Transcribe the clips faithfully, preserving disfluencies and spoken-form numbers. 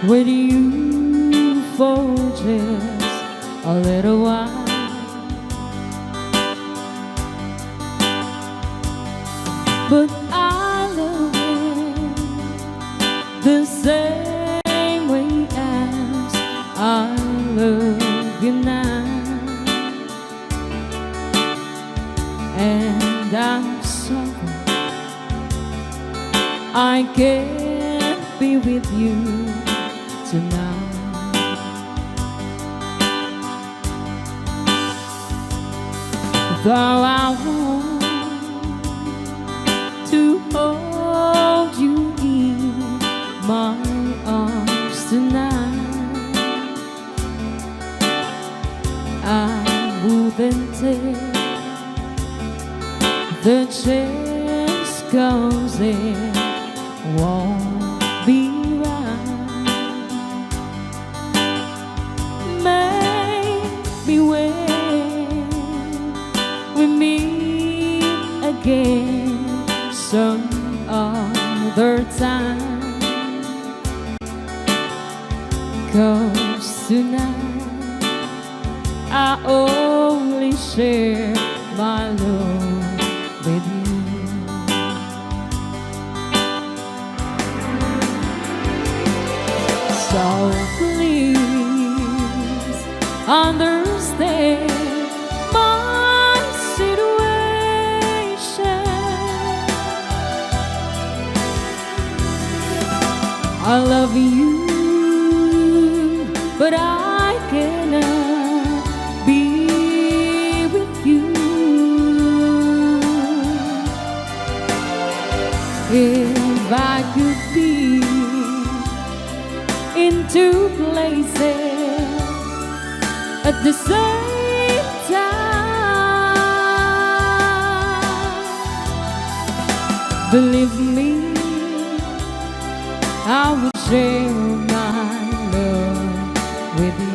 with you for just a little while. But I love you the same way as I love you now. And I'm sorry I can't be with you tonight. Though I want to hold you in my arms tonight, I wouldn't take the chance, 'cause it won't be right. Maybe when we meet again some other time, 'cause tonight I only share my love with you. So please understand my situation. I love you, but I cannot be with you. If I could be in two places at the same time, believe me, I would share my love with you.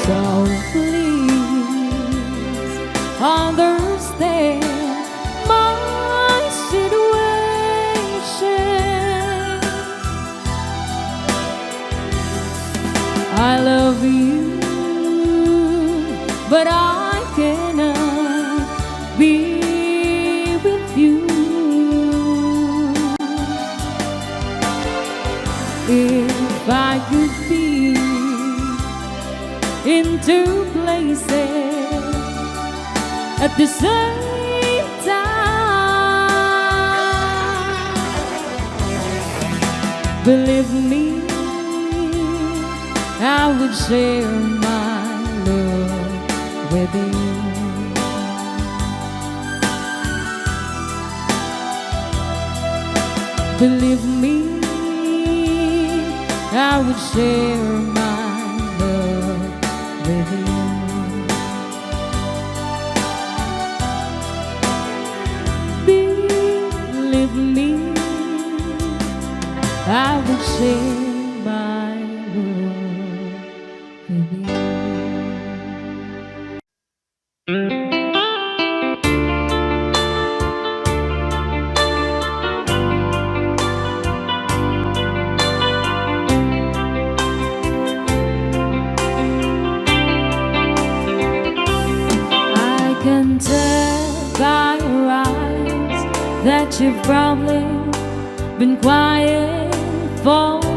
So please understand my situation. I love you, but I cannot be with you. If I could be in two places at the same time, believe me, I would share my love with you. Believe me, I would share my love with you. Believe me, I would share my love with you. I can tell by your eyes that you've probably been quiet forever.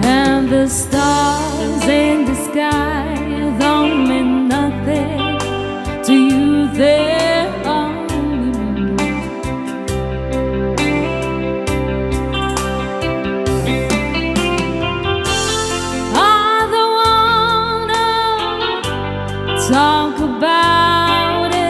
And the stars in the sky don't mean nothing to you, they're only memories. I don't wanna talk about it.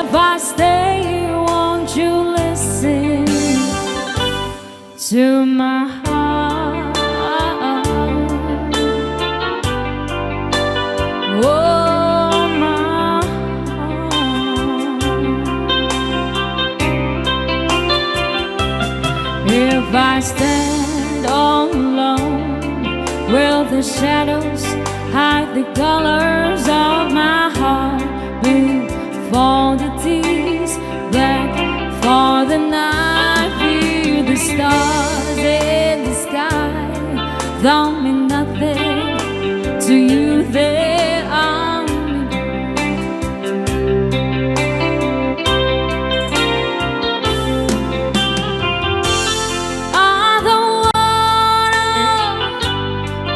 I stay here, won't you listen to my heart? Oh, my heart. If I stand all alone, will the shadows hide the colors of my heart? Before the tears black for the night, will the stars in the sky don't mean nothing to you? They are. I don't wanna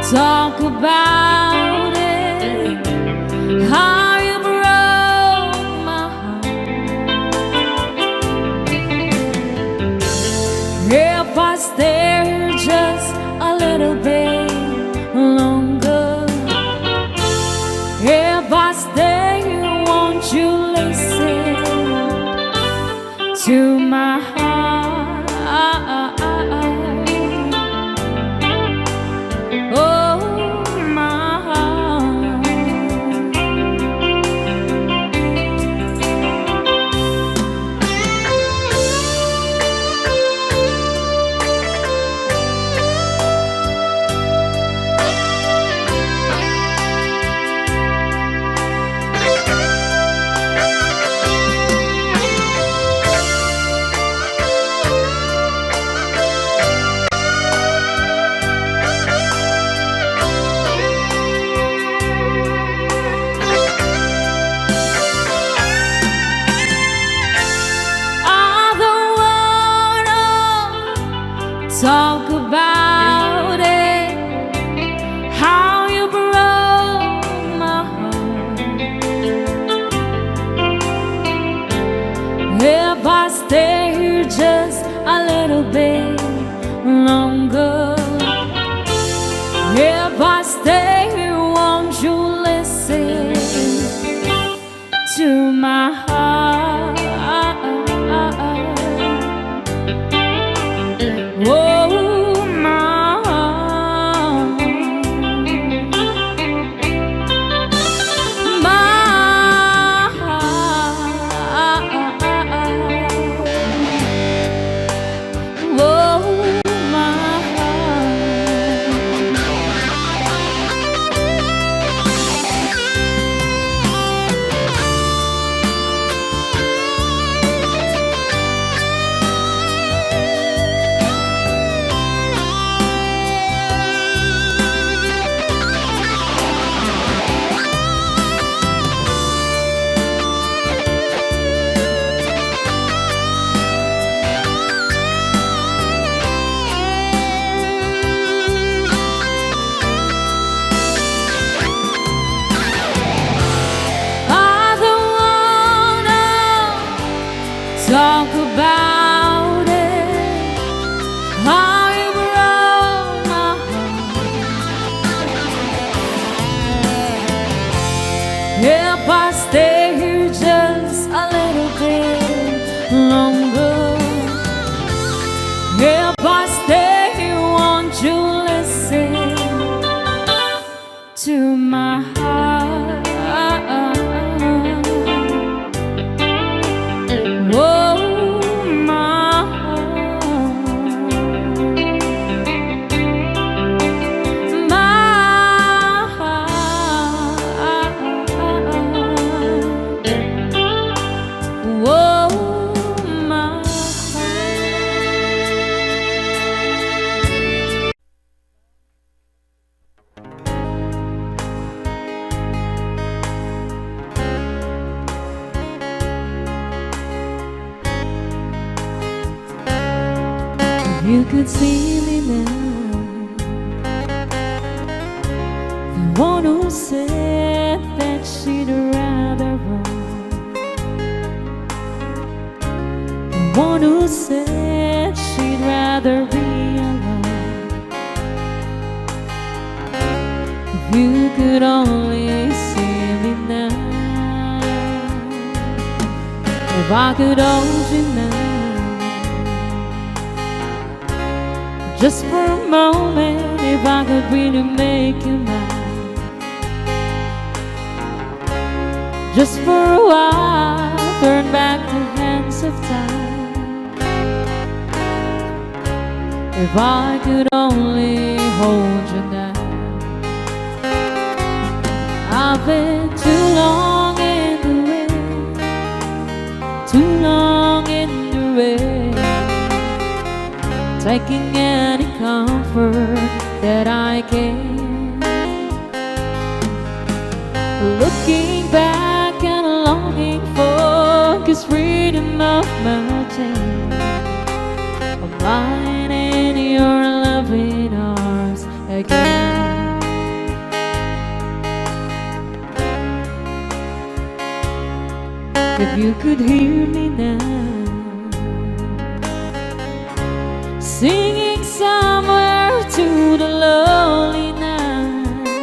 talk about it, how you broke my heart. If I stay here just a little bit longer, if I stay here, won't you listen to my heart? Oh, my heart. I don't wanna talk about it, how you broke my heart. If I stay here just a little bit longer, if I stay here, won't you listen to my heart? Oh, my heart. My heart. Oh, my heart. I don't wanna talk about it, how you broke my heart. If I stay here just a little bit longer, if I stay here, won't you listen to my heart? Oh, my heart. My heart. Oh, my heart. If you could see me now, the one who said that she'd rather run, the one who said she'd rather be alone. If you could only see me now. If I could hold you now, just for a moment, if I could really make you mine, just for a while, turn back the hands of time. If I could only hold you now. I've been too long in the way, too long in the rain, taking any comfort that I can. Looking back and longing for this freedom of my day. I'm lying in your loving arms again. If you could hear me now, singing somewhere to the lonely night,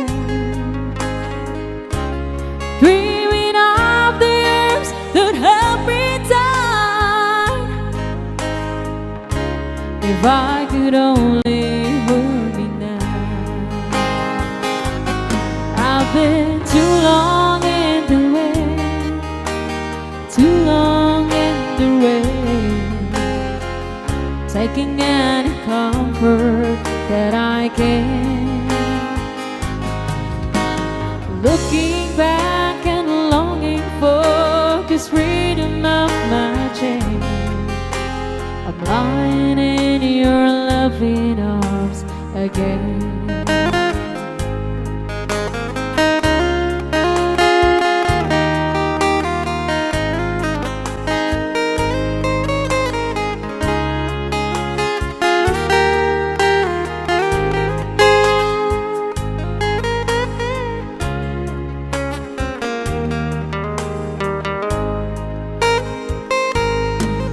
dreaming of the arms that help me die. If I could only hold me now. I've been too long in the way, too long in the rain, taking any comfort that I can. Looking back and longing for this freedom of my chain. I'm lying in your loving arms again.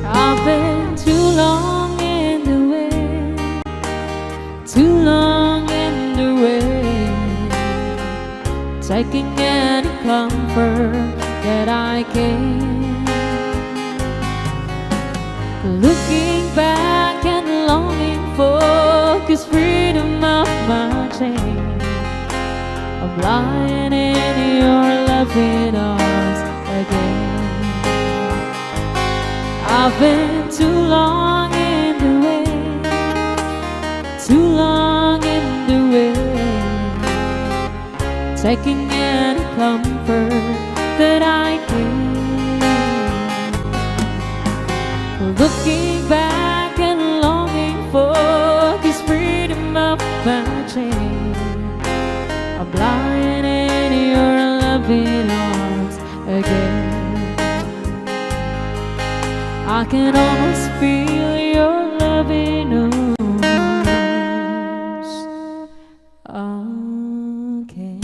I've been too long in the way, too long in the rain, taking any comfort that I can. Looking back and longing for this freedom of my chain. I'm lying in your loving arms again. I've been too long in the way, too long in the rain, taking any comfort that I can. Looking back and longing for this freedom of my chain. I'm lying in your loving arms again. I can almost feel your loving arms again.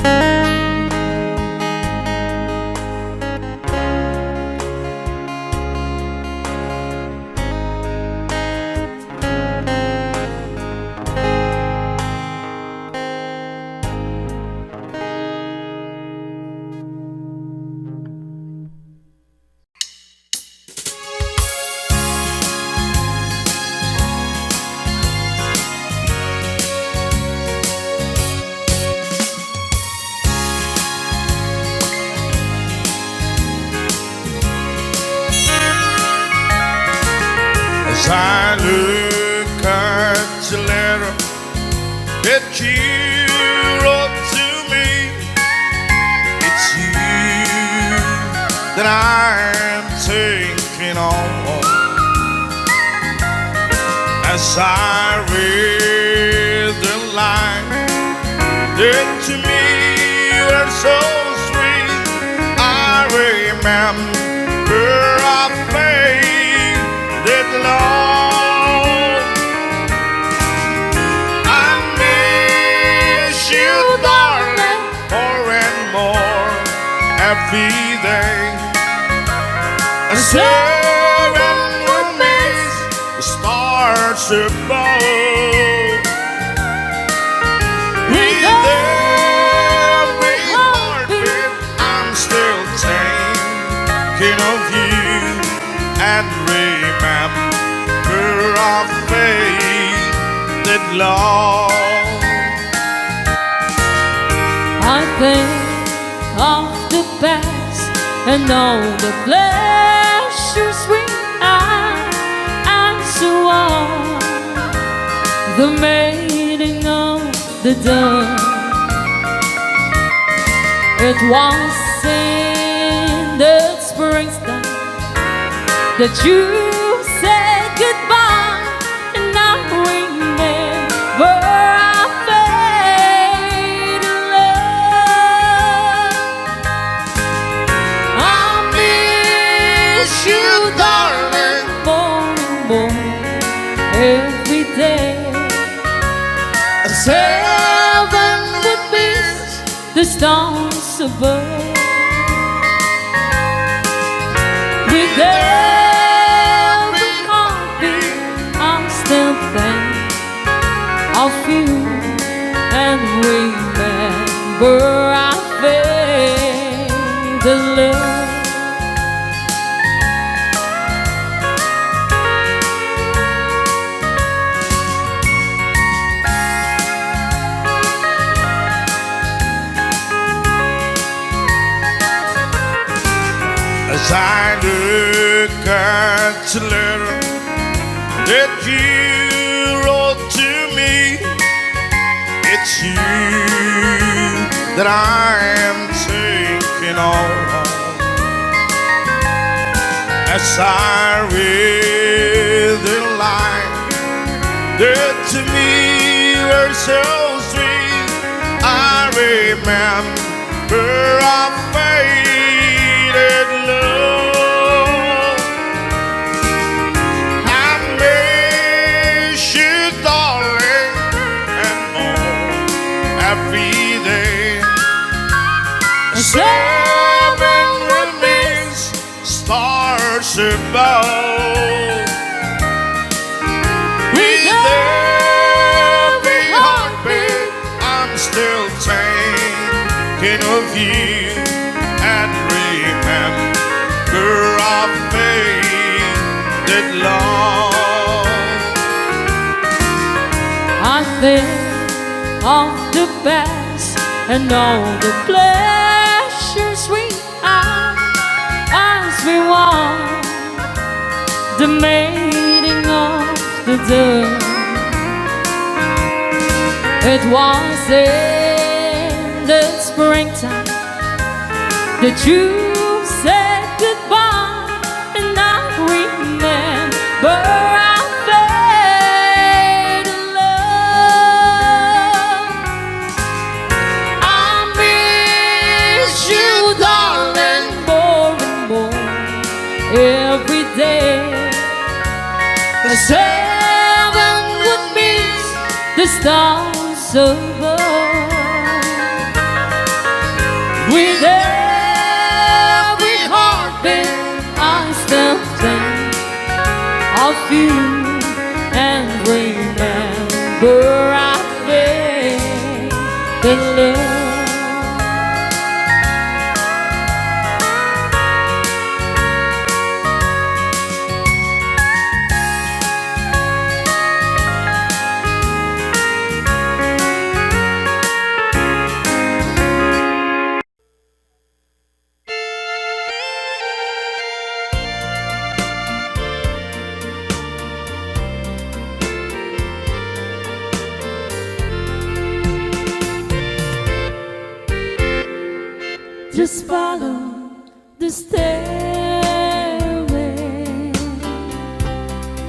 As I look at the letter that you wrote to me, it's you that I'm thinking of. As I read the line that to me were so sweet, I remember a faded love. I miss you, darling, more and more every day. A seven would miss the stars above. With every heartbeat, I'm still thinking of you. love. I think of the past and all the pleasures we had, and so on. The mating of the dove. It was in the springtime that you said goodbye, and I remember our faded love. I miss you, darling, more and more every day. As heaven would miss the stars above. With every heartbeat, I'm still thinking of you and remember our faded love. As I look at the letter that you wrote to me, it's you that I am thinking of. As I read the line that to me were so sweet, I remember our faded love. I miss you, darling, and more every day. Seven will miss stars above. With every heartbeat, I'm still thinking of you and remember our faded love. I think of the past and all the pleasures we had as we walked the mating of the dove. It was in the springtime that you said goodbye, and I remember our faded love. I miss you, darling, more and more every day. The seven would miss the stars above. With every heartbeat, I still think of you and remember our faded love. Just follow the stairway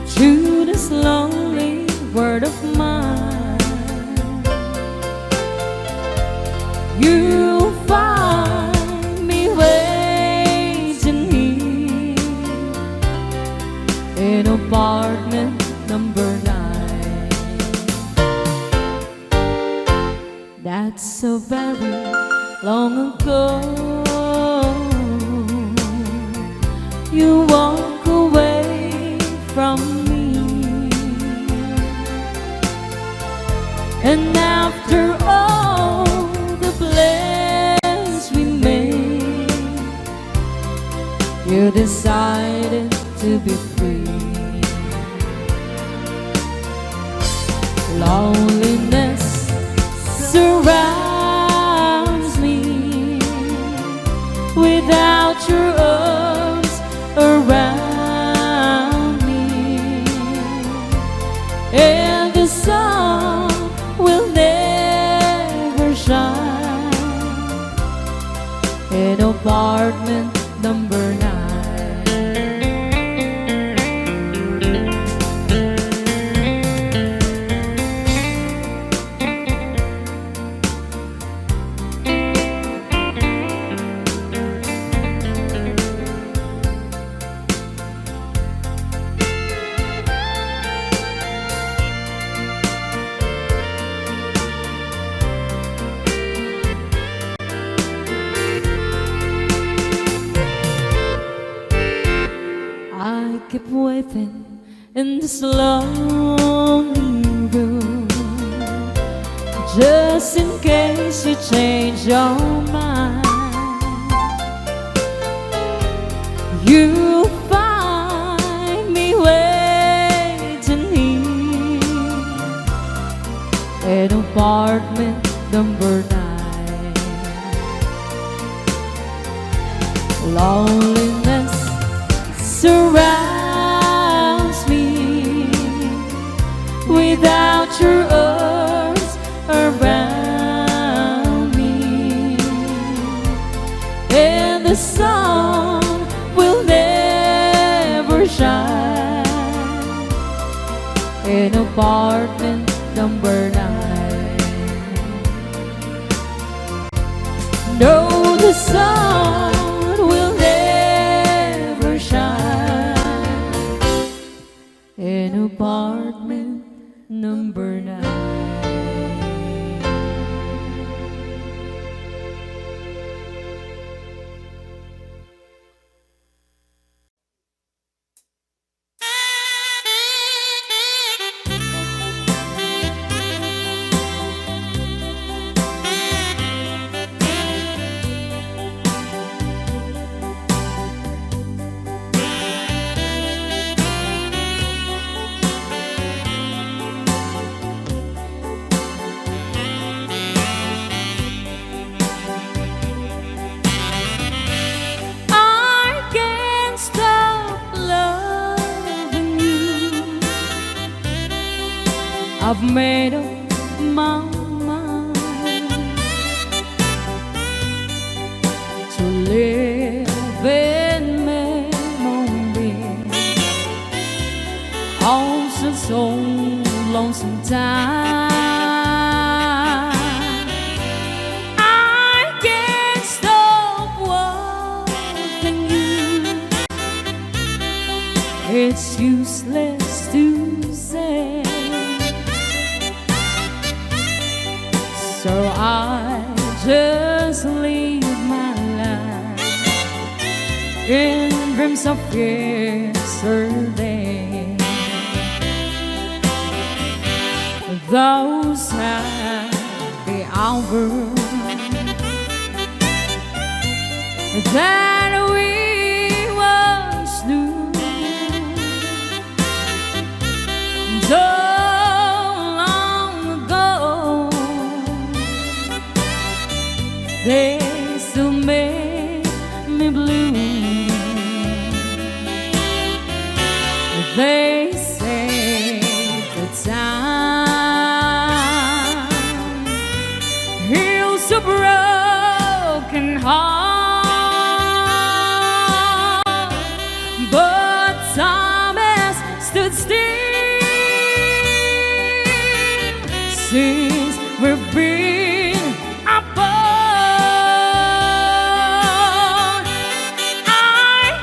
through this lonely world of mine. You'll find me waiting here in apartment number nine. That's so very long ago. You walk away from me. And after all the plans we made, you decided to be free. Loneliness surrounds me without your arms around me, and the sun will never shine in apartment number nine. I keep waiting in this lonely room, just in case you change your mind. You find me waiting here in apartment number nine. Loneliness surrounds me without your arms around me, and the sun will never shine in apartment number nine. No, the sun will never shine in apartment number nine. I can't stop loving you. I've made up my mind to live in memory of such old lonesome time. I can't stop wanting you. It's useless to say. So I just live my life in dreams of yesterday. Those happy hours that we once knew so long ago, they still make me blue. They say the time heals a broken heart, but time has stood still since we've been apart. I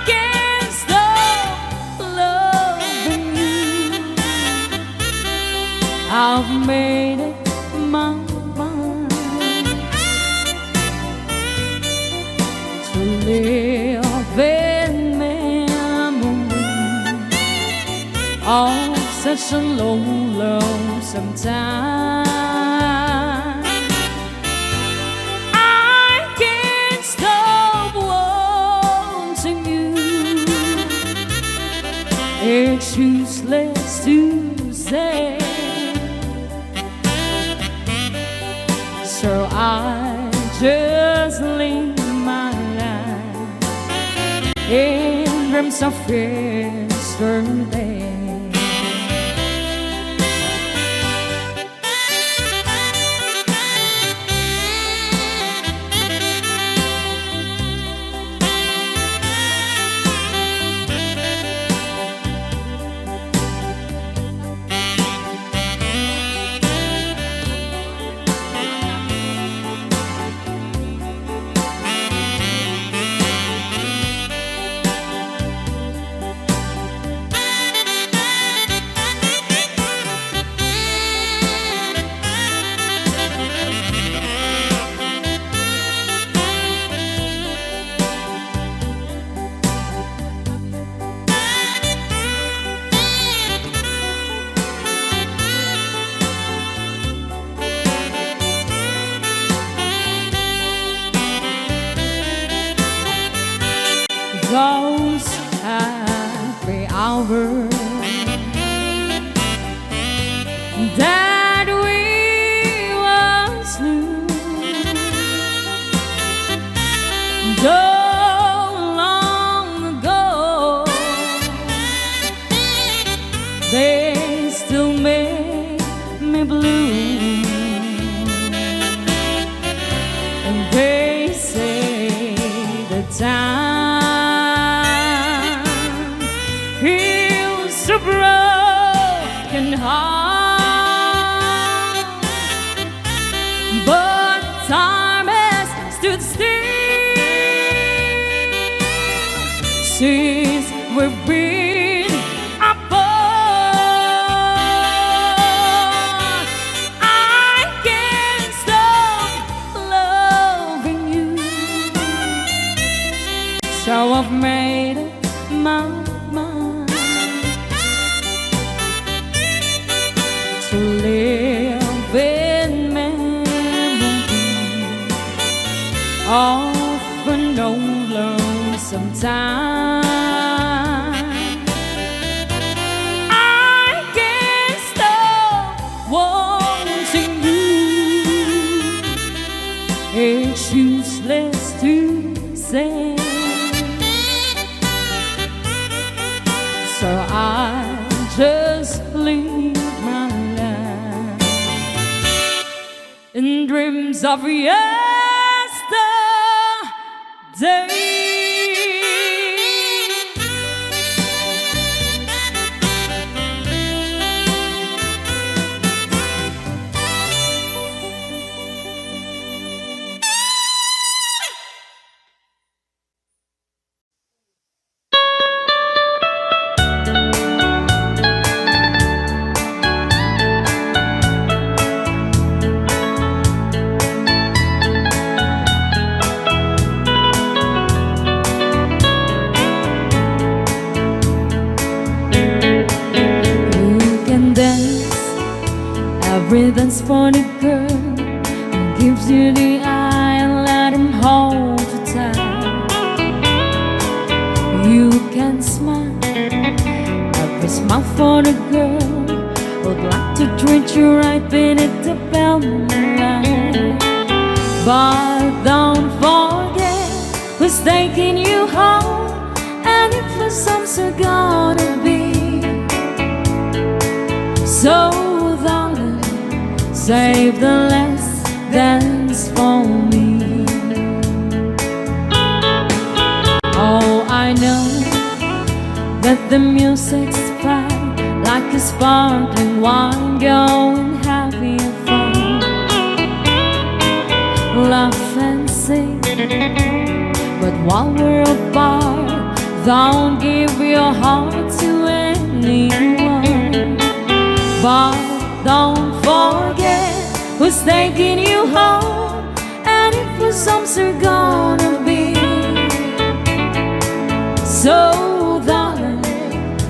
can't stop loving you. I've made up my mind to live in memory of such a long, lonesome time. I can't stop wanting you. It's useless to say. I just live my life in dreams of yesterday. Those happy hours that we once knew, though long ago, they still make me blue. And they say the time heals a broken heart, but time has stood still since we've been apart. I can't stop loving you, so I've made up my mind to live in memory of an old lonesome time. I can't stop wanting you. It's useless to say, so I just live my life in dreams of yesterday. You can dance every dance for the girl who gives you the eye and let him hold you tight. You can smile every smile for the girl who'd like to treat you right beneath the pale moonlight. But don't forget who's taking you home, and if for some so gonna be. So, darling, save the last dance for me. Oh, I know that the music's fine, like a sparkling wine, go and have your fun. Laugh and sing, but while we're apart, don't give your heart to anyone. But don't forget who's taking you home, and if for some so gonna be. So, darling,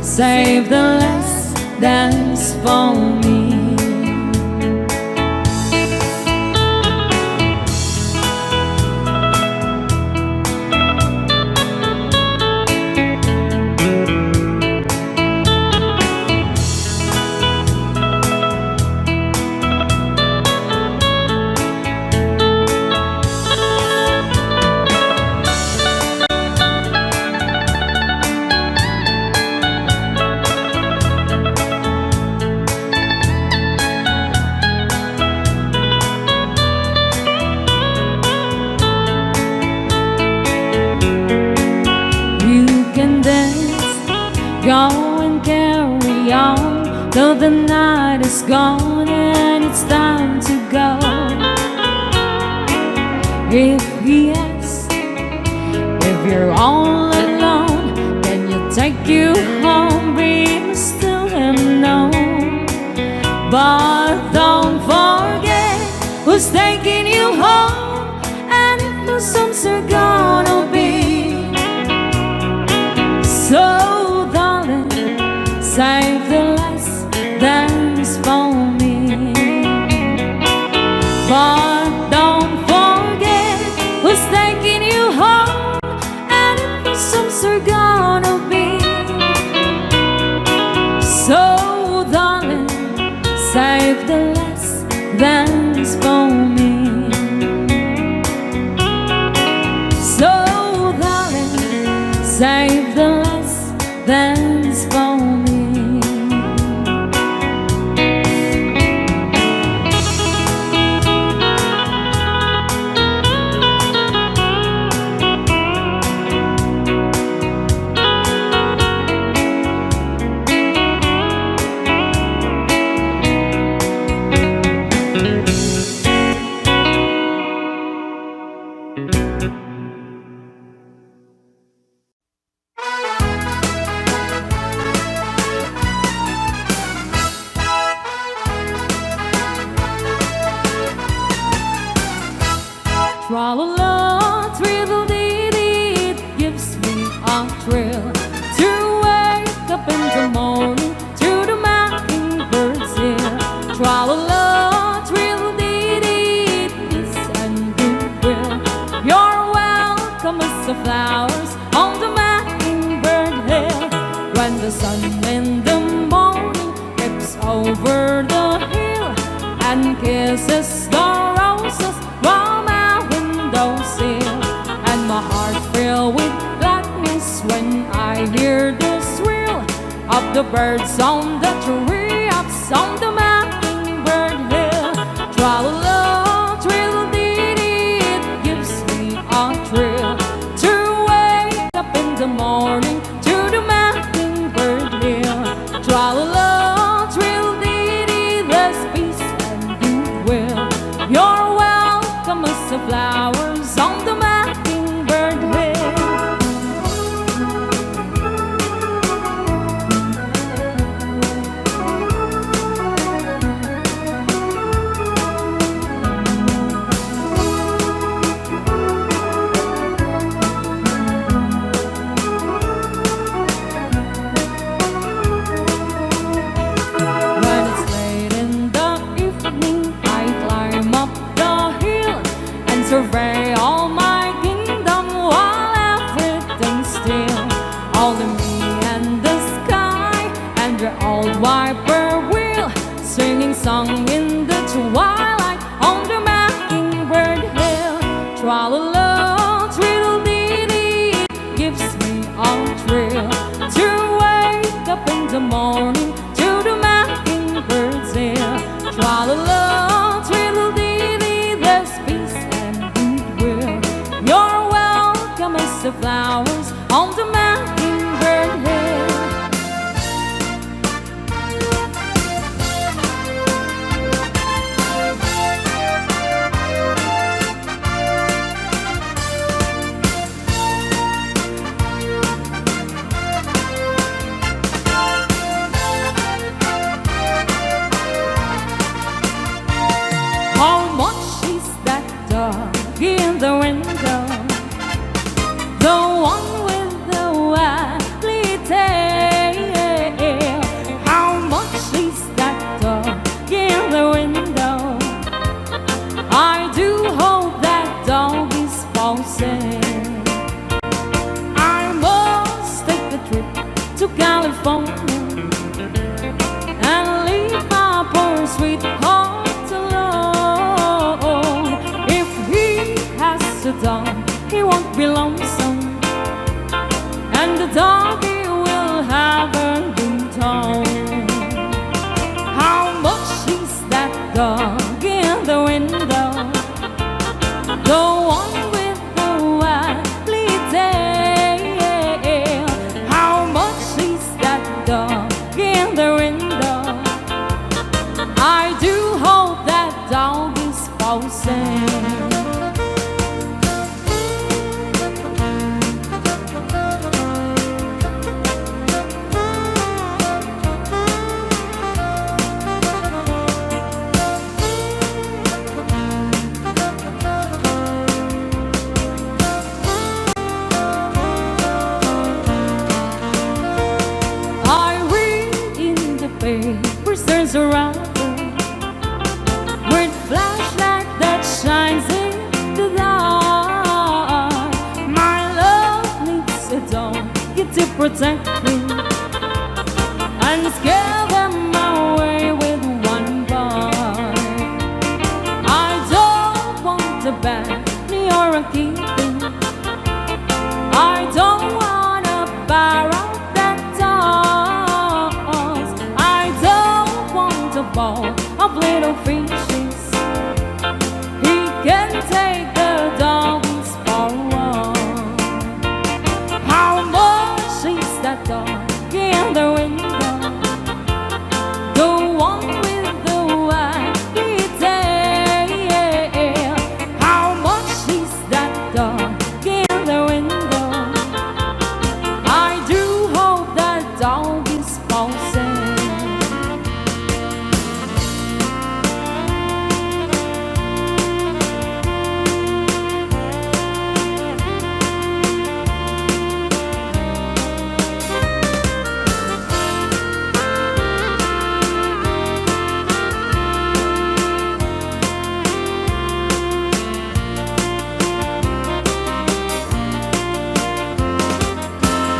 save the last dance for me. Go and carry on till the night is gone and it's time to go. If he asks if you're all alone, can you take you home? Be still and know. But don't forget who's taking you home and whose homes are gonna be. So, darling, save the last dance for me. But don't forget who's taking you home and whose homes are gonna be. So, darling, save the last dance for me. So, darling, save the last dance for me. Tra-la-la, twiddle-dee-dee, it gives me a thrill to wake up in the morning to the mockingbird hill. Tra-la-la, twiddle-dee-dee, it is and goodwill. You're welcome as the flowers on the mockingbird hill. When the sun in the morning peeps over the hill and kisses the roses from my windowsill, and my heart filled with gladness when I hear the shrill of the birds on the treetops on the mockingbird hill. Tra-la-la, twiddle-dee-dee, it gives me a thrill to wake up in the morning to the mockingbird hill. Tra-la-la, twiddle-dee-dee, there's peace and goodwill. You're welcome as the flowers on the mockingbird hill. When it's late in the evening, I climb up the hill and survey all my kingdom while everything's still. Only me and the sky and the old whippoorwill singing song in the twilight on the mockingbird hill. Tra-la-la, twiddle-dee-dee, it gives me a thrill to wake up in the morning to the mockingbird hill. Tra-la-la, twiddle-dee-dee, there's peace and goodwill. You're welcome as the flowers on the mockingbird hill. dog in the window. I do hope that dog is frozen. I read in the papers there's a robber with flashlight that shines in the dark. My love needs a dog to protect me and scare them away with one bark. I don't want a bag nor a kitten. I don't want a barrel that talks. I don't want a bowl of little fishes. He can take the doggies for a walk. How much is that dog in the window? The one with the waggly tail. How much is that dog in the window? I do hope that dog is frozen.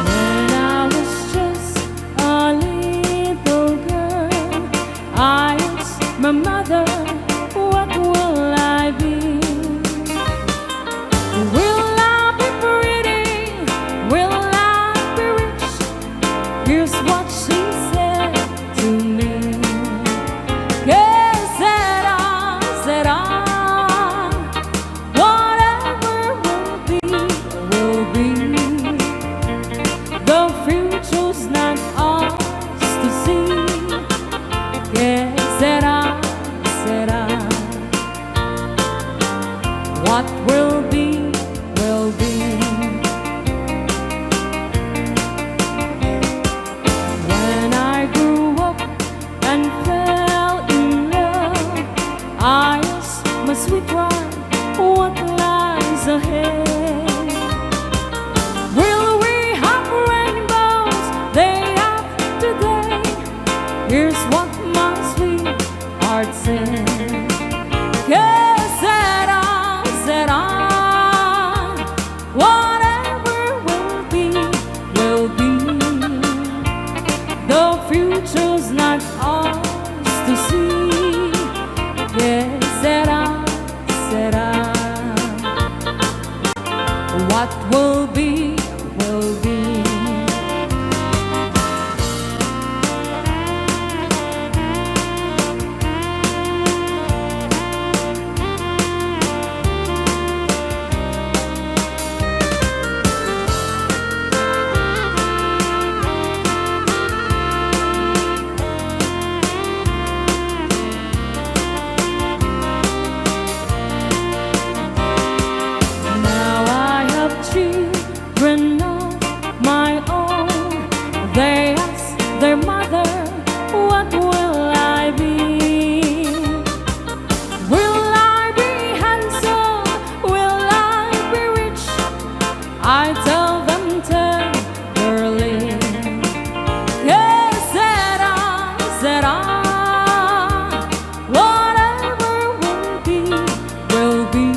When I was just a little girl, I asked my mother, "What will I be? Will I be pretty? Will I be rich?" Here's what she said to me. Que sera, sera. Whatever will be, will be. The future's not ours to see. Que sera, sera. What will be, will be. When I grew up and fell in love, I asked my sweetheart, "What lies ahead? Will we have rainbows day after day?" Here's what my sweetheart said. Que sera, sera. Whatever will be, will be. The future's not ours to see. Que sera, sera. What will be, will be. Now I have children of my own. They ask their mother, "What will I be? Will I be handsome? Will I be rich?" I tell them tenderly, "Que sera, sera. Whatever will be, will be.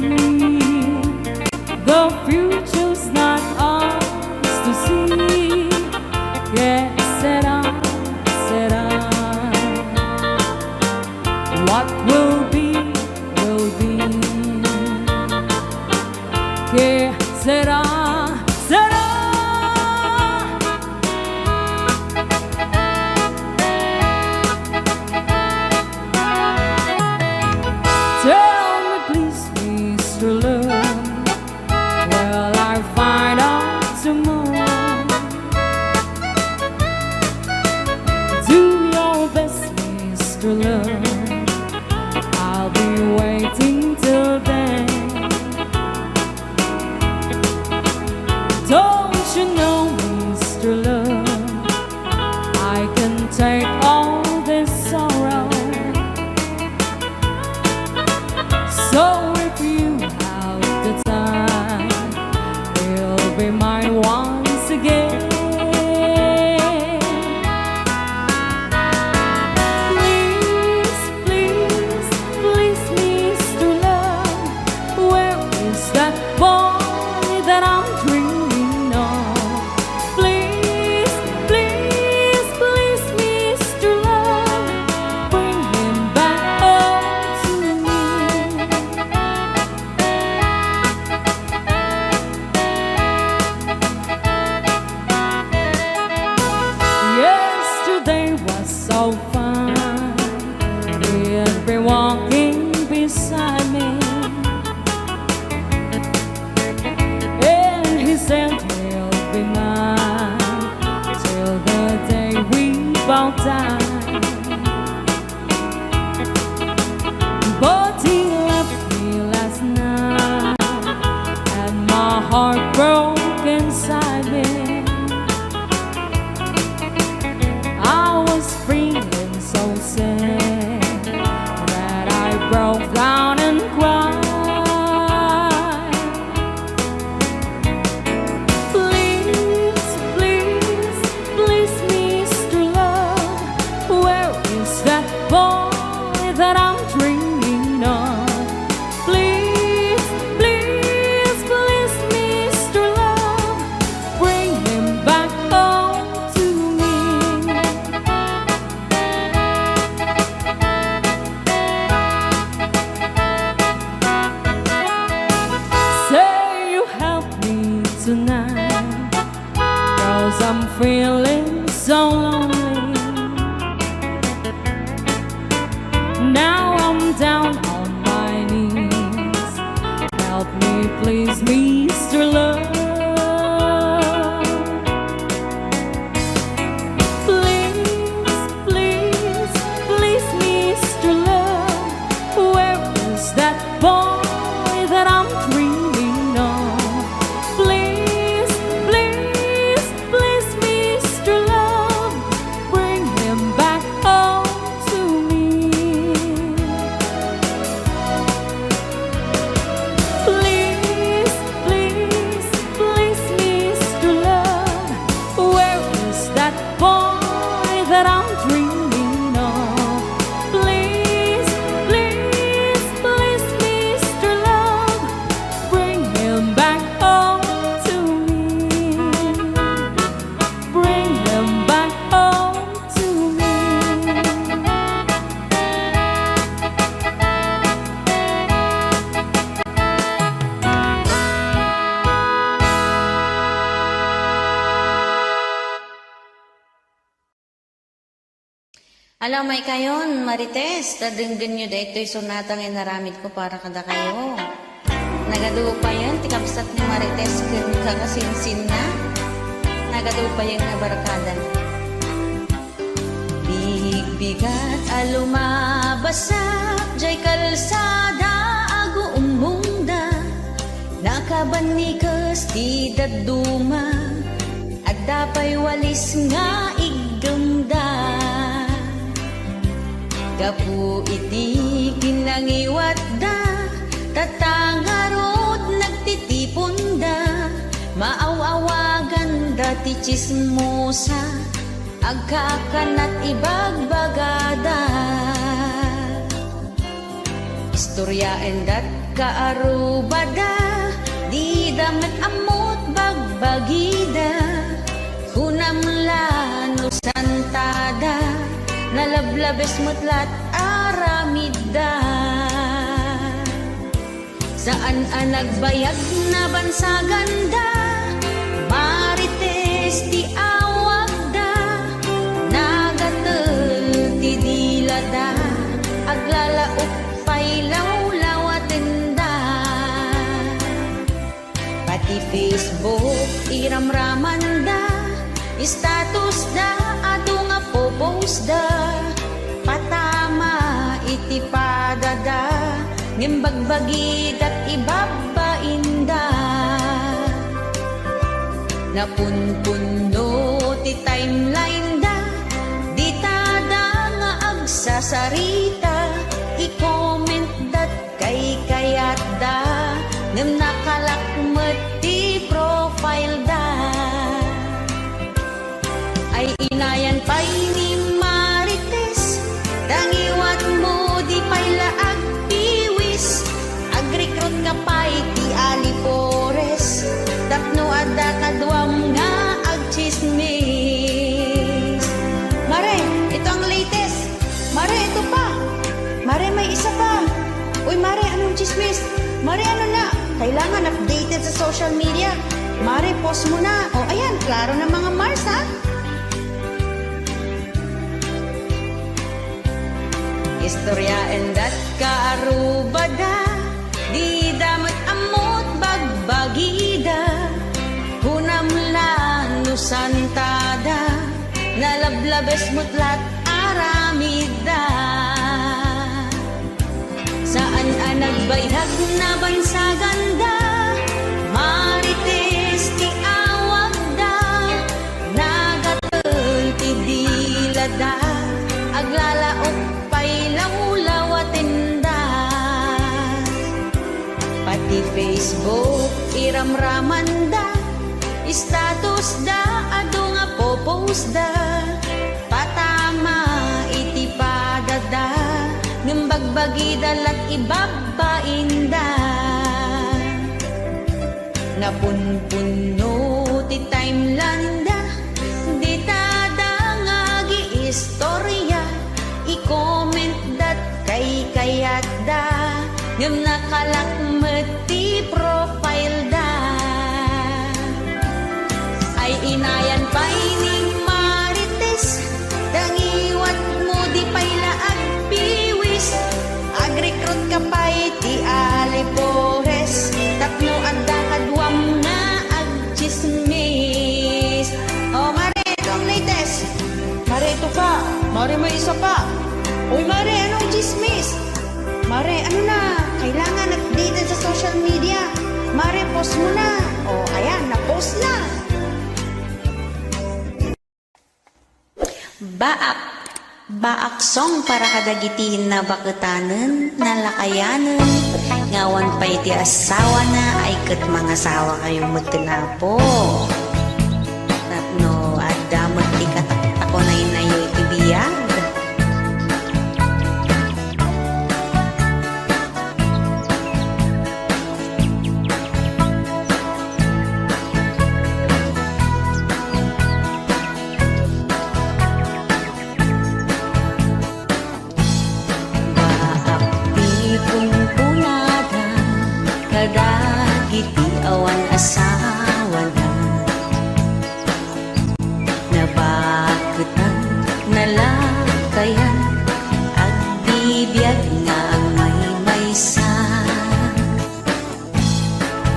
The future's not ours to see. Que sera, Do your best, Mister Love. I'll be waiting till then. Don't you know, Mister Love, I can take all this sorrow. So if you have the time, you'll be mine once again. Please, please, please, Mister Love, where is that boy that I'm dreaming of? Please, please, please, Mister Love, bring him back home to me. Yesterday was so fine, he'd been walking beside me. And he said he'll be mine till the day we both die. But he left me last night, and my heart broke inside me. I was feeling so sad that I broke down and cried. Please, please, please, Mister Love, where is that boy that I'm dreaming of? Please, please, please, Mister Love, bring him back home to me. Say you help me tonight, 'cause I'm feeling so lonely. Now I'm down on my knees. Help me, please, Mister Love. Please, please, please, Mister Love, where is that boy that I'm dreaming of? Please, please, please, Mister Love, bring him back home to me. Please, please, please, Mister Love, where is that boy that I'm dreaming of? Please, please, please, Mister Love, bring him back home to me. Bring him back home to me. Ala, maykayon, Marites, ta denggenyo daytoy sonata nga inaramidko para kadakayo. Nagadu payen ti kabsat ni Marites ken kakasinsinna. Nagadu payen nga barkada. Bigbigat a lumabassak jay kalsada, aguummongda, nakabannikes ti dadduma. Adda pay walis nga iggemda. Gapu iti kinangiwatda, tatta ngarud nagtitiponda. Maaw-awaganda ti tsismosa, agkakanat ibagbagada. Istoriaendat kaarubada, dida met ammot bagbagida. Kunam la no santada, nalablabes met lat aramidda. Saan a nagbayag nabansaganda, Marites ti awagda, nagatel ti dilada, aglalaok pay lawlawatenda. Pati Facebook, iramramanda, statusda, adu nga popo Pusda, patama iti padada, ngem bagbagi ket ibabbainda. Napunpunno ti timeline da, ditada nga agsasarita, i-comment dat kaykayatda, ngem nakalak met ti profile da. Ay inayan pay ni Marites, tangiwat mo di pay la agpiwis, agrekrut ka pay ti alipores, tapno adda kaduam nga agchismis. Mare, ito ang latest. Mare, ito pa. Mare, may isa pa. Uy, Mare, anong chismis? Mare, ano na? Kailangan updated sa social media. Mare, post mo na. O, ayan, klaro na mga Mars, ha? Istoryaen dat kaarubada, dida met ammot bagbagida. Kunam la no santada, nalablabes met lat aramidda. Saan a nagbayag nabansaganda, Marites ti awagda, nagatel ti dilada, aglalaok pay lawlawatenda. Pati Facebook iramramanda, status da adu nga popost da. Patama iti padada, ngem bagbagida lat ibabbainda. Napunpunno ti timeline da, ditada nga agiistorya, i-comment dat kaykayatda, ngem nakalak met ti profile da. Ay inayan pay ni Marites, tangiwat mo di pay la agpiwis, agrekrut ka pay ti alipores, tapno adda kaduam nga agchismis. O, Mare, ito ang latest. Mare, ito pa. Mare, may isa pa. Uy, Mare, anong chismis? Mare, ano na? Kailangan updated sa social media. Mare, post mo na. O, ayan, na-post na. Baak. Baak song para kadagiti nabaketanen, nalakayanen, nga awan pay ti asawana ay ket mangasawa kayo met ken Apo. Tapno adda met ti kataktakonaynayo iti biag. Baak ti kunkunada kadagiti awan asawana. Nabaketan, nalakayan, agbibiag nga agmaymaysa.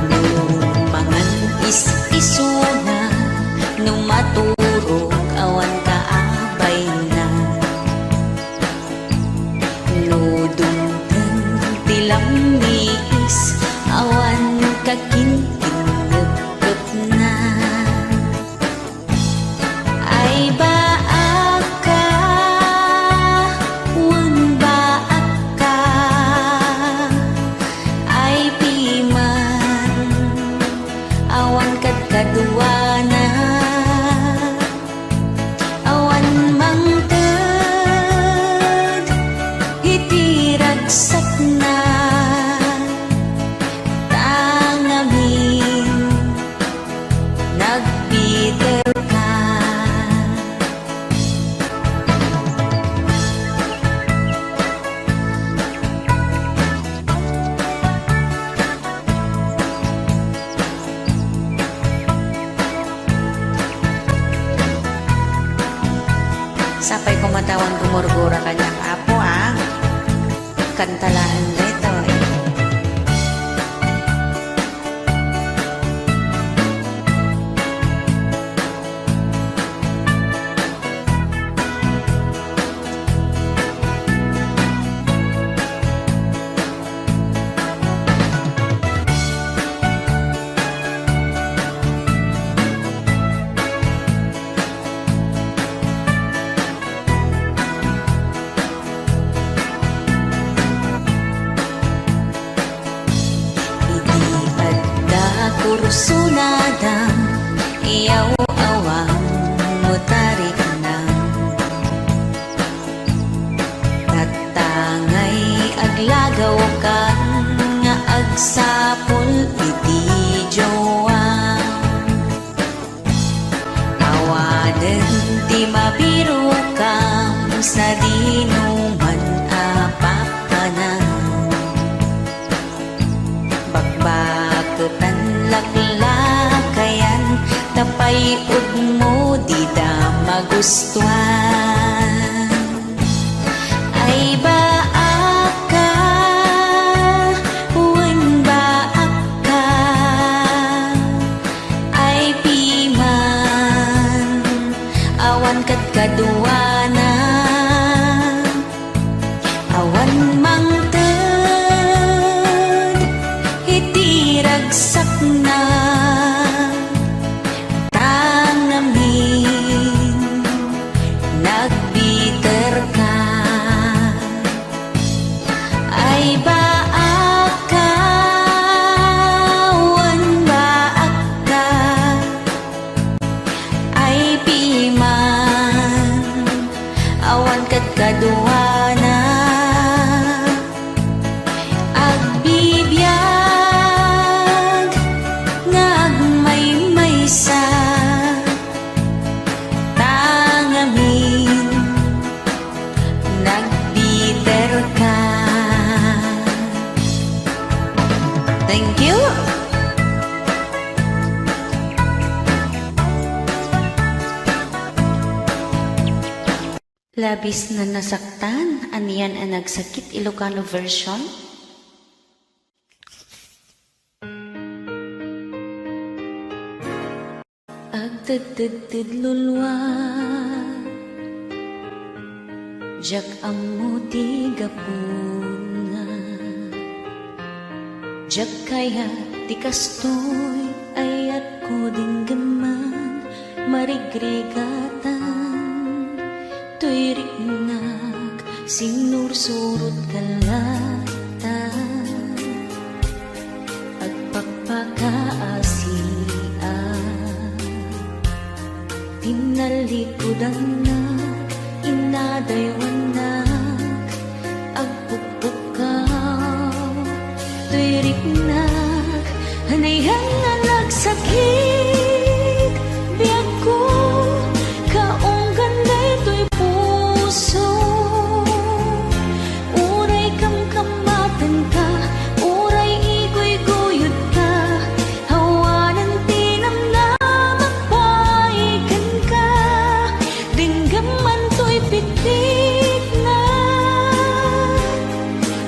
No mangan is-isuna, no maturog awan kaabayna. No dumteng ti lammiis, awan kakinkinngepngepna. Ay baak ka, wen baak ka, ay piman, awan kadkaduana, awan mangted iti ragsakna, ta ngamin nagpiter ka. Sapay koma ta awan gumurgura kaniak, Apo, a. Kanta laeng daytoy. Yaw-awam mo tarikna. Tatta ngay aglagawkan nga agsapul iti jowa. Awanen ti mabirokam sadino man a papanan. Bakbaketan laklakayan ta pay-odmo dida magustuan. Ay baakka, wen baakka, ay piman, awan kadkaduana. Awan mangted iti ragsakna, ta ngamin nagbiterka. Ay baakka, wen baakka, ay piman, awan kadkaduana. Agbibiag nga agmaymaysa, ta ngamin nagbiterka. Thank you. Labis na nasaktan, anian a nagsakit, Ilocano version. Agtedtedted lulua, diak ammo ti gapuna. Diak kayat ti kastoy, ayatko denggeman, marigrigatan. Toy riknak, sinnursurot ka latta. Agpakpakaasiak. Tinalikudannak, inadaywannak, agpukpukkaw. Toy riknak, anian a nagsakit, biagko, kaunggan daytoy puso. Uray kamkammatenka, uray iguyguyodka, awanen ti namnamak pay kenka. Denggeman toy pitpitna,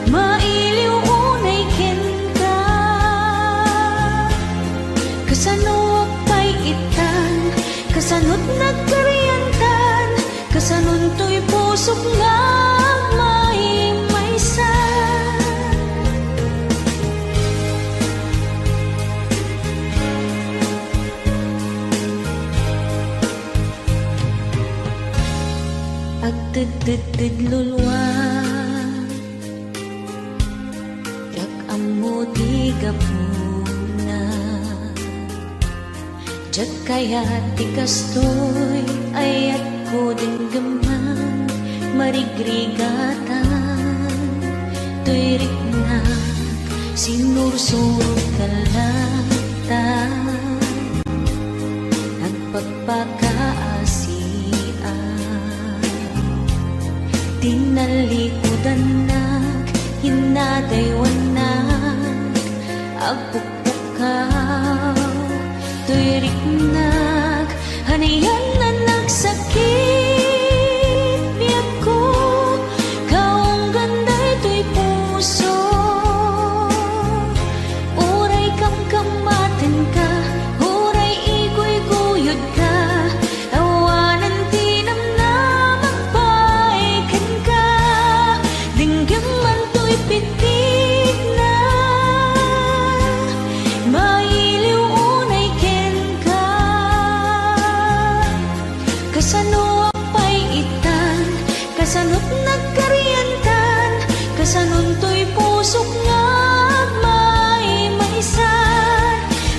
mailiw unay kenka. Kasanoak pay itan, kasano't nagkariantan, kasanon toy pusok nga agmaymaysa. Agtedtedted lulua, diak ammo ti gapuna. Diak kayat ti kastoy, ayatko denggeman, marigrigatan. Toy riknak, sinnursurot ka latta. Agpakpakaasiak. Tinalikudannak, inadaywannak, agpukpukkaw. Toy riknak, anian a nagsakit, biagko, kaunggan daytoy puso. Uray kamkammatenka, uray iguyguyodka, awanen ti namnamak pay kenka. Denggeman toy pitpitna, mailiw unay kenka. Kasanoak pay itan, kasanot nagkariantan, kasanon toy pusok nga agmaymaysa.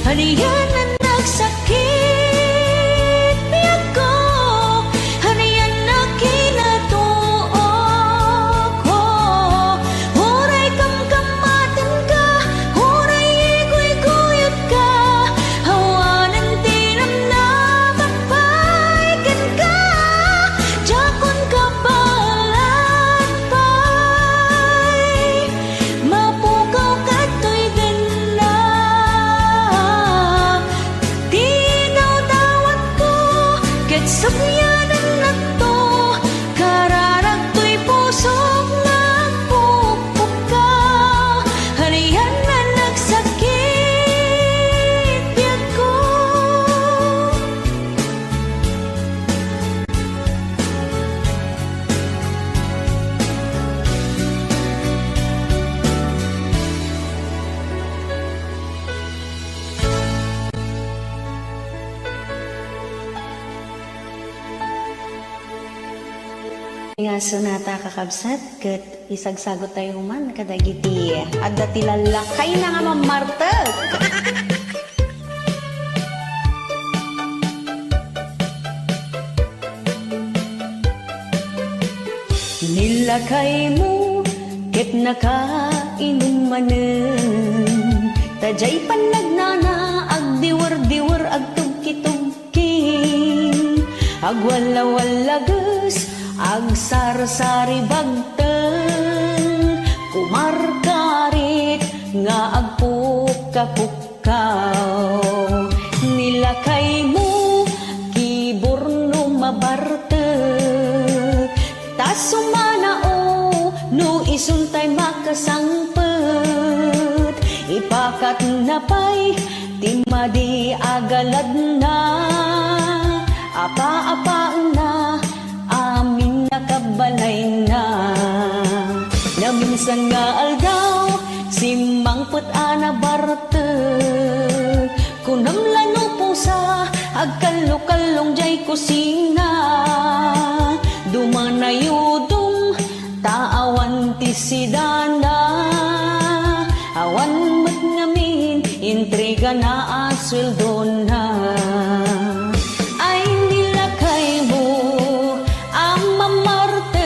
Anian a nagsakit, Sonata, kakabsat, ket isagsagottayo man kadagiti adda ti lallakayna nga mammartek. Ni lakaymo ket nakainum manen, ta diay pannagnana agdiwerdiwer, agtugkitugki, agwallawallages, agsarsaribagten, kumarkarit nga agpukkapukkaw. Ni lakaymo, kiburno mabartek, ta sumanao no isuntay makasangpet. Ipakatna pay ti madi a galadna, apaapaenna amin a kabalayna. Naminsan nga aldaw, simmangpet a nabartek. Kunam la no pusa, agkallokallong diay kusina. Dumanayudom, ta awan ti sidana. Awan met ngamin intrigana a sueldona. Ay, ni lakaymo a mamartek,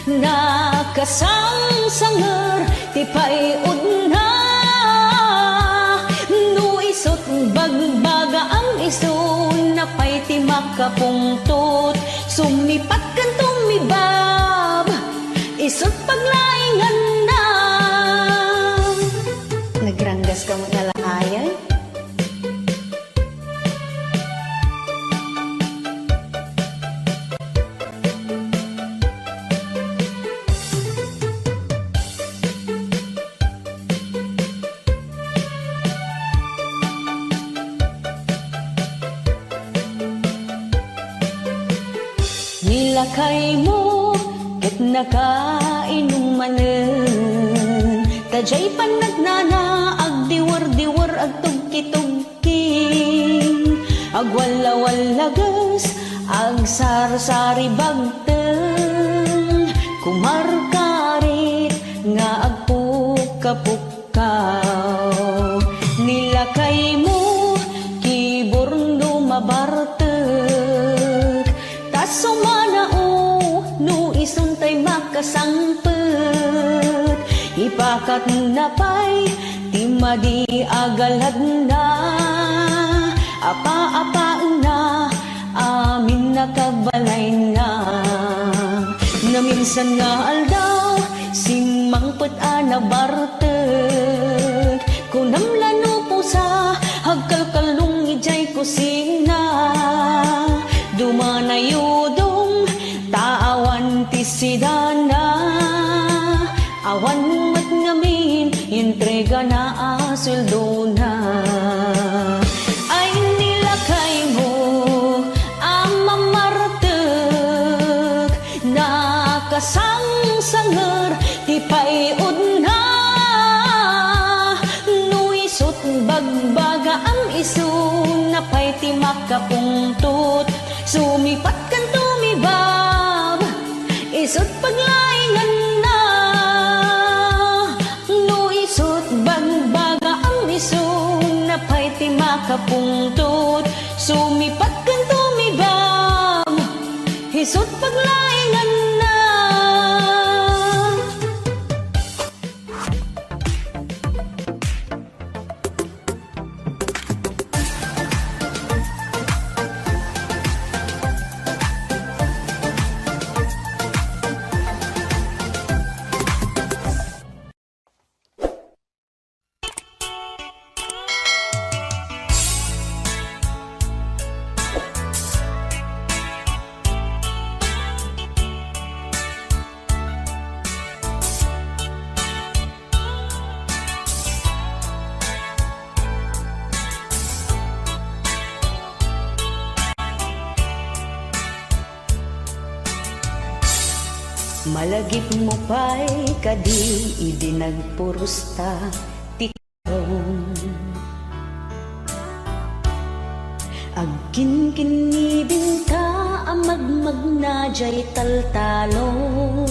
nakasangsanger ti pay-odna. No isut' bagbagaam, isuna pay ti makapungtot. Sumipat ken tumibab, isut' paglainganna. Nagranggas ka met nga lakayay? Ni lakaymo ket nakainum manen, ta diay pannagnana agdiwerdiwer, agtugkitugki, agwallawallages, agsarsaribagten, kumarkarit nga agpukkapukkaw. Ni lakaymo, kiburno mabartek, ta sumanao no isuntay makasangpet. Ipakatna pay ti madi a galadna, apaapaenna amin a kabalayna. Naminsan nga aldaw, simmangpet a nabartek. Kunam la no pusa, agkalkallong idiay kusina. Dumanayudom, ta awan ti sidana. Awan met ngamin intrigana a sueldona. Ay, ni lakaymo a mamartek, nakasangsanger ti pay-odna. No isut' bagbagaam, isuna pay ti makapungtot. Sumipat ken tumibab, isut' paglainganna. No isut' bagbagaam, isuna pay ti makapungtot. Sumipat ken tumibab, isut' paglainganna. Malagipmo pay kadi idi nagpurosta ti karon. Agkinkinnibingta a magmagna jay taltalon.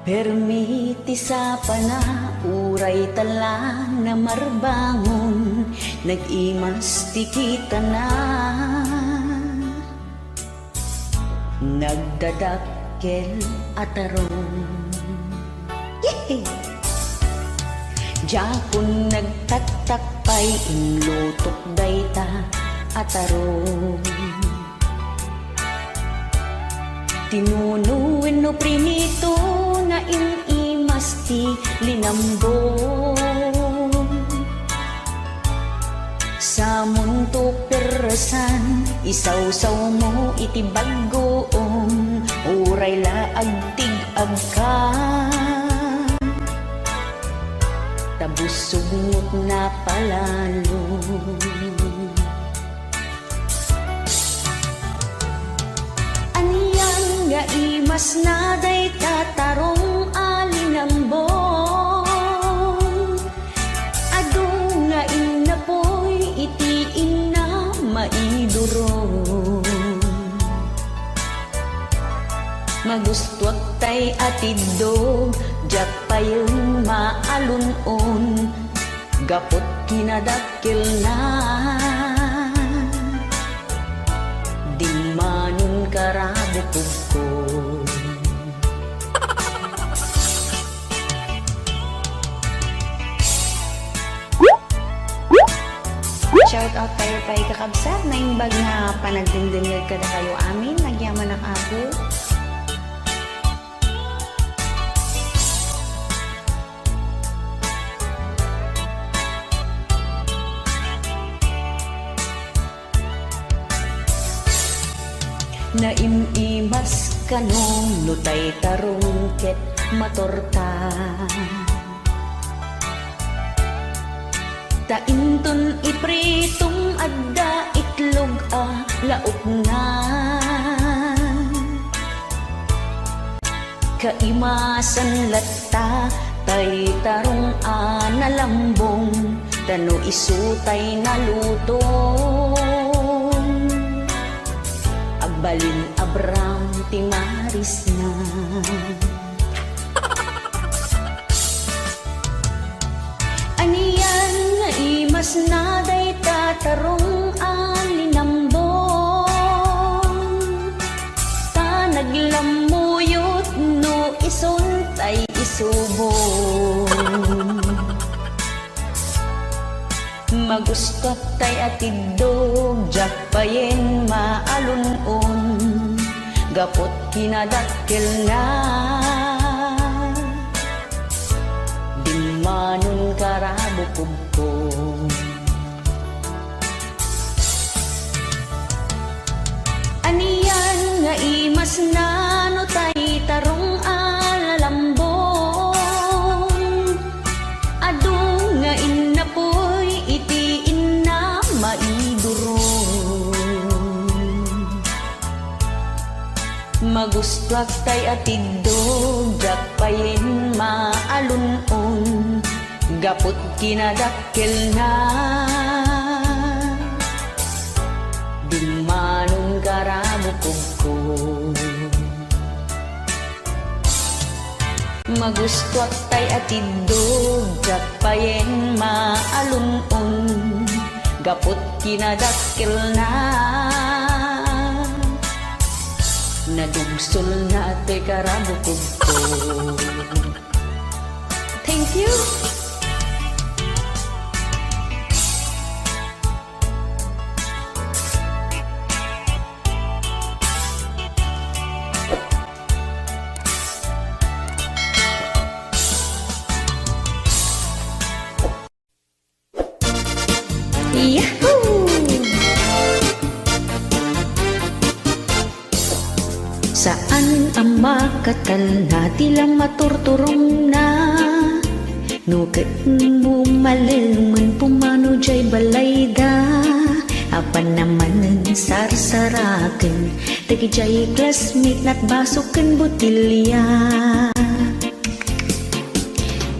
Permi ti sapana, uray tala na marbangon, nag-imas ti kitana. Nagdadakkel a tarong. Yehey! Diakon nagtattakpay, inlutok dayta a tarong. Tinuno wenno prinito, naimas ti linambong. Samonto persan, isawsawmo iti baggoom, uray la agtig-agka, ta busogmot napalalo. Anian nga imasna dayta tarong a linambong? Adu nga innapoy iti inna maidurong. Magustuak tay atiddog, diak payen maalun-on, gaput kinadakkelna. Dimmanon karabukogko. Shout out tayo pay, kakabsat, naimbag nga panagdengdengngeg kadakayo amin. Nagyamanak, Apo. Naim-imas kano no tay tarong ket matorta. Ta inton ipritom, adda itlog a laokna. Kaimasan latta tay tarong a nalambong, ta no isu tay nalutong, agbalin a brown ti marisna. Anian nga imasna dayta tarong a linambong? Ta naglammuyot no isun tay isubong. Magustuak tay atiddog, diak payen maalun-on, gaput kinadakkelna. Dimmanon karabukogko. Anian nga imasna no tay tarong a lalambong? Adu nga innapoy iti inna maidurong. Magustuak tay atiddog, diak payen maalun-on, gaput kinadakkelna. Dimmanon karabukogko. Magustuak tay atiddog, diak payen maalun-on, gaput kinadakkelna. Nadugsolna tay karabukogko. Thank you. Yahoo! Saan a makatalna ti la maturturongna. No ket mumalemen pumano jay balayda, apan naman sarsaraken dagidiay classmate, natbasok ken botilya.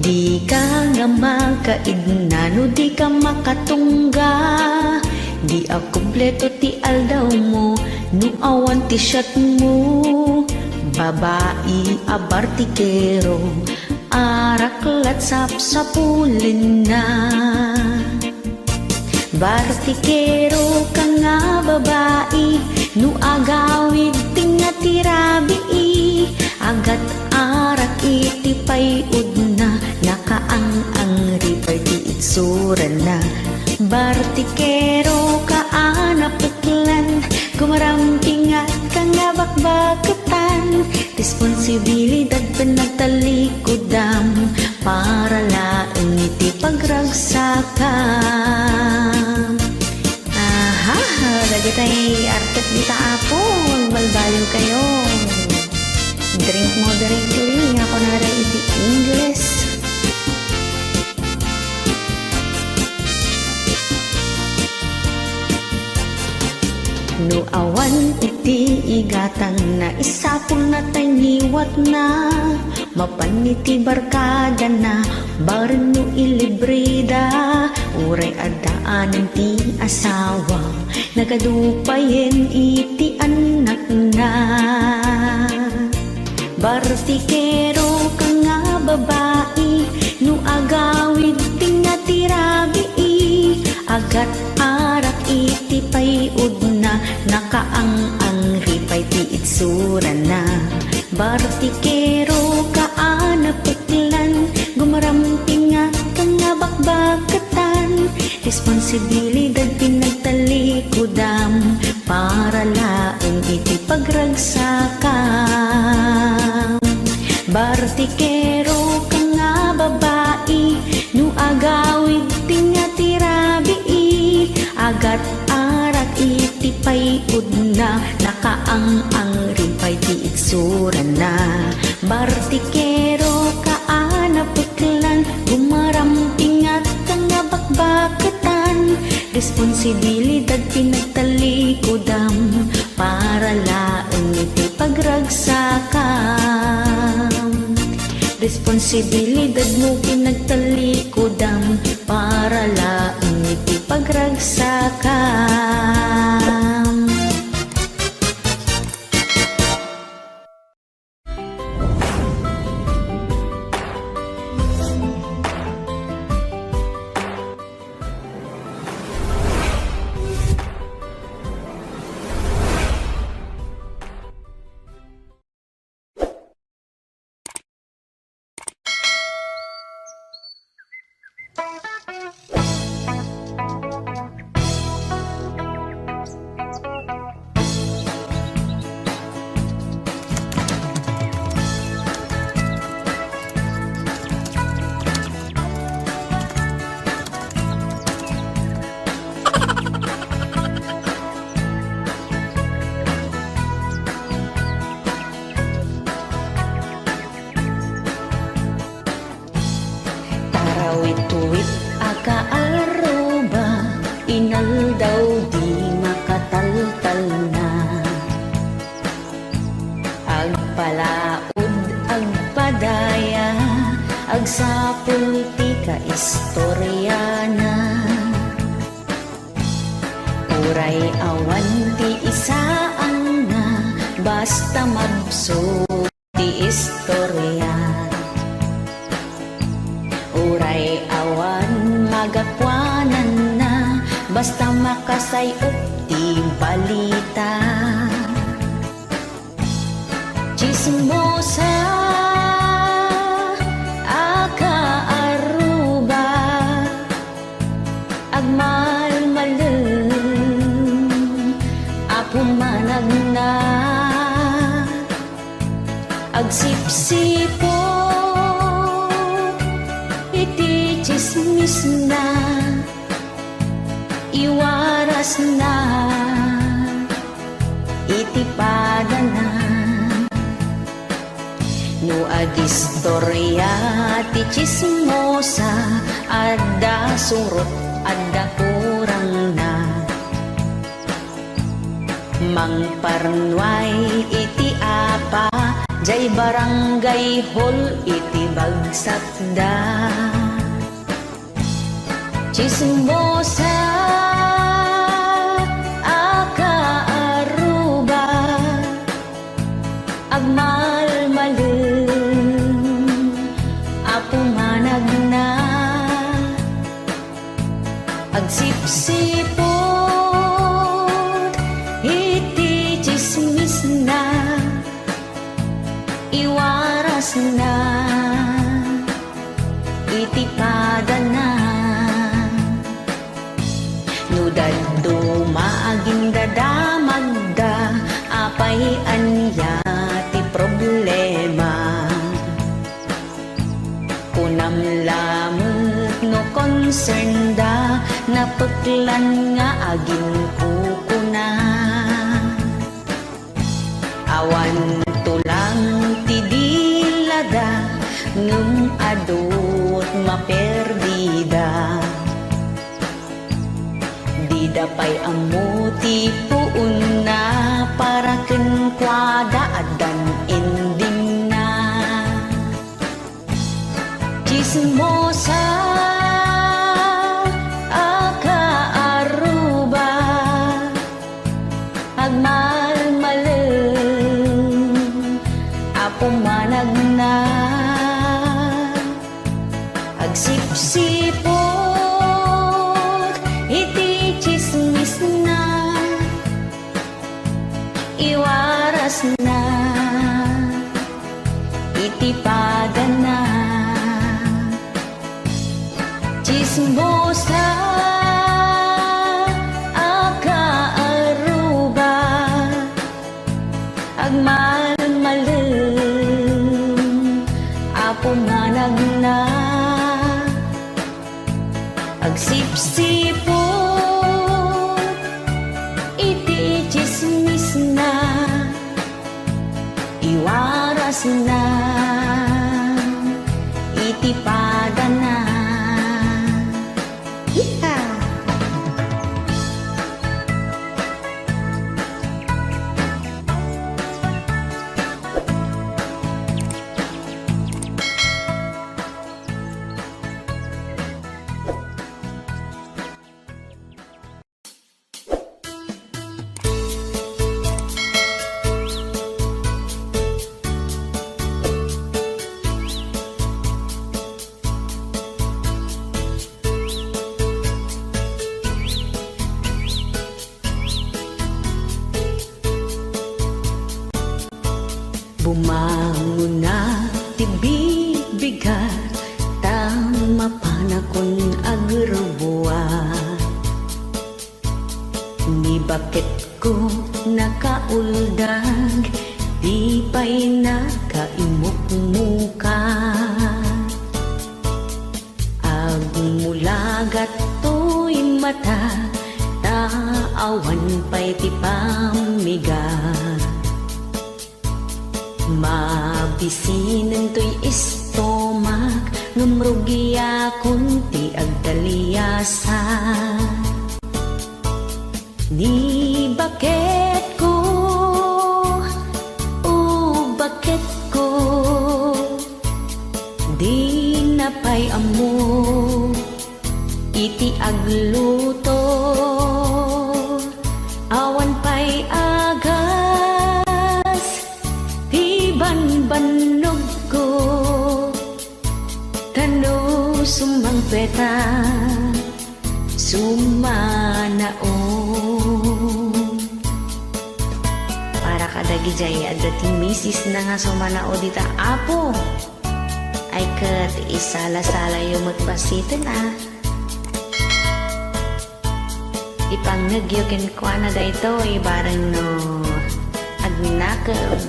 Dika nga makaidna no dika makatungga. Di a kompleto ti aldawmo No awan ti siatmo, babai a bartikero, arak lat sapsapulenna. Bartikero ka nga babai, no agawid ti nga ti rabii, agat arak iti pay-udna, nakaang-angri pay ti itsurana. Bartikero ka a napeklan, gumarampingat ka nga bakbaketan, responsibilidad ken nagtalikudam, para laeng iti pagragsakam. Aha, dagitay artek dita, Apo, agbalbaliw kayo. Drink moderately, ako na iti English. No awan iti igatangna, isapulna tay ngiwatna, mapan iti barkadana, bareng no ilibrida, uray addaanen ti asawa, nagadupayen iti annakna. Bartikero ka nga babai, no agawid ti nga ti rabii, agat arak iti pay-udna, nakaang-angri pay ti itsurana. Bartikero ka a napeklan, gumarampingat ka nga bakbaketan, responsibilidad pinagtalikudam, para laeng iti pagragsakam. Bartikero ka nga babai, no agawid ti nga ti rabii, agat arak iti pay-udna, nakaang-angri pay ti itsurana. Bartikero ka a napeklan, gumarampingat ka nga bakbaketan, responsibilidad pinagtalikudam, para laeng iti pagragsakam. Responsibilidad mo pinagtalikudam, para laeng iti pagragsakam. Tarawitwit a kaarruba, inaldaw di makataltalna. Agpalaod, agpadaya, agsapul ti kaistoriana. Uray awan ti isaanna, basta mabsog ti istoria. Uray awan magapuananna, basta makasay-op ti balita. Chismosa a kaarruba, agmalmalem a pumanagna, agsipsiput iti chismisna, iwarasna iti padana. No agistoria ti chismosa, adda surot, adda kurangna. Mangparnuay iti apa, jay barangay hall iti bagsakda. Chismosa a kaarruba. Agmalmalem a pumanagna, agsipsiput iti tsismisna, iwarasna iti padana. No dadduma agindadamagda, apay ania ti problema? Kunam la met no concernda, napeklan nga aginkukuna. Awan tulang ti dilada, ngem adut maperdida. Dida pay ammo ti puonna para kenkuada, addan endingna. Tsismosa a kaarruba, agmalmalem a pumanagna, agsipsiput iti tsismisna, iwarasna iti padana. Tsismosa a kaarruba, agmalmalem a pumanagna, agsipsiput iti tsismisna, iwarasna iti padana. Yeehaw! Bumangona ti bigbigat, ta mapanakon agrubuat. Ni baketko nakauldag, di pay nakaimukmuka. Agmulagat toy mata, ta awan pay ti pammigat. Mabisinen toy istomak, ngem rugiakon ti agtaliasa. Ni baketko, o baketko, dina pay ammo iti agluto. Awan pay agas ti banbannogko, ta no sumangpeta, sumanaon. Para kadagijay adda ti misisna nga sumanao dita, Apo. Ay ket isala-salayo met basiten a. Ipangngegyo kenkuana daytoy bareng no agnakem.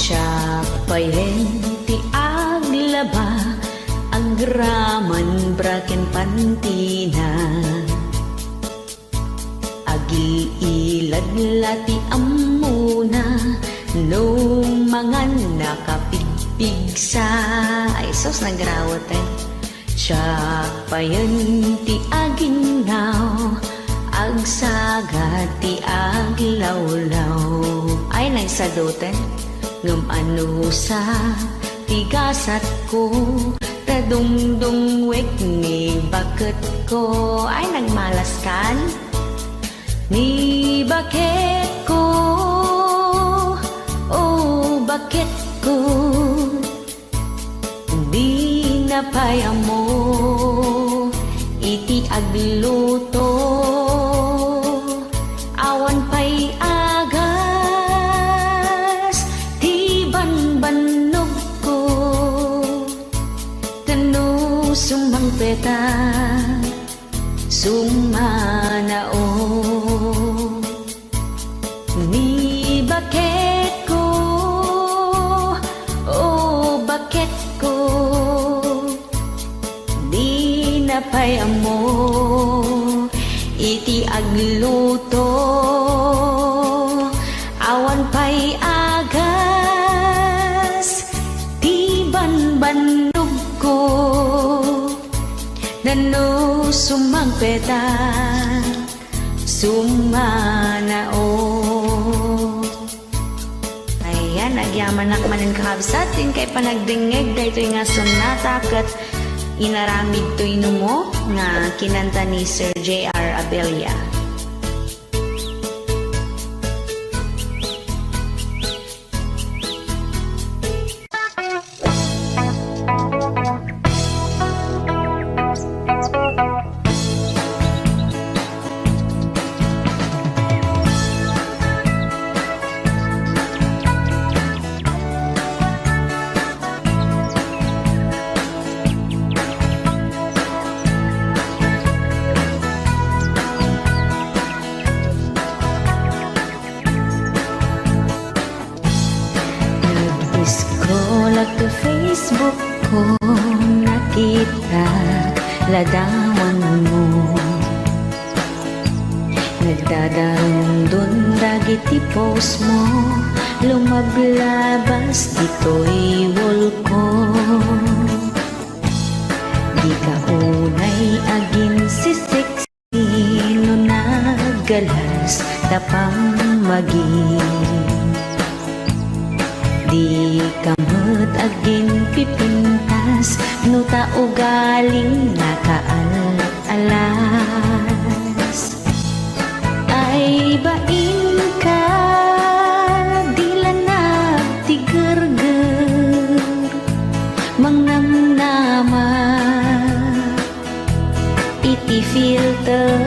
Siak payen ti aglaba, agraman bra ken pantina. Ag Giiladla ti ammona, no mangan nakapigpigsa. Ay, sus, nagrawet, eh. Siak payen ti aginnaw, agsagat ti aglawlaw. Ay, nagsadoten, ngem anusa ti gasatko, ta dungdungwek ni baketko. Ay, nagmalaskan. Ni baketko, o baketko, dina pay ammo iti agluto. Awan pay agas ti banbannogko, ta no sumangpet a, sumanao. Ni baketko, o baketko, dina pay ammo iti agluto. Awan pay agas ti banbannogko, no sumangpet a, sumanao. Ayan, agyamanak manen, kakabsat, ti inkay panagdengngeg daytoy nga sonata ket inaramidto ino mo nga kinanta ni Sir J R Abella. Nag-scroll ak to Facebook ko, nakita ladawan mo. Nagdadarundon dagiti post mo, lumablabas ditoy wall ko. Dika unay aginsisiksi no naggalas ta pammagi. Dika met aginpipintas no ta ugaling nakaal-alas. Ay, bainka, dila nagtigerger, mangnamnama iti filter,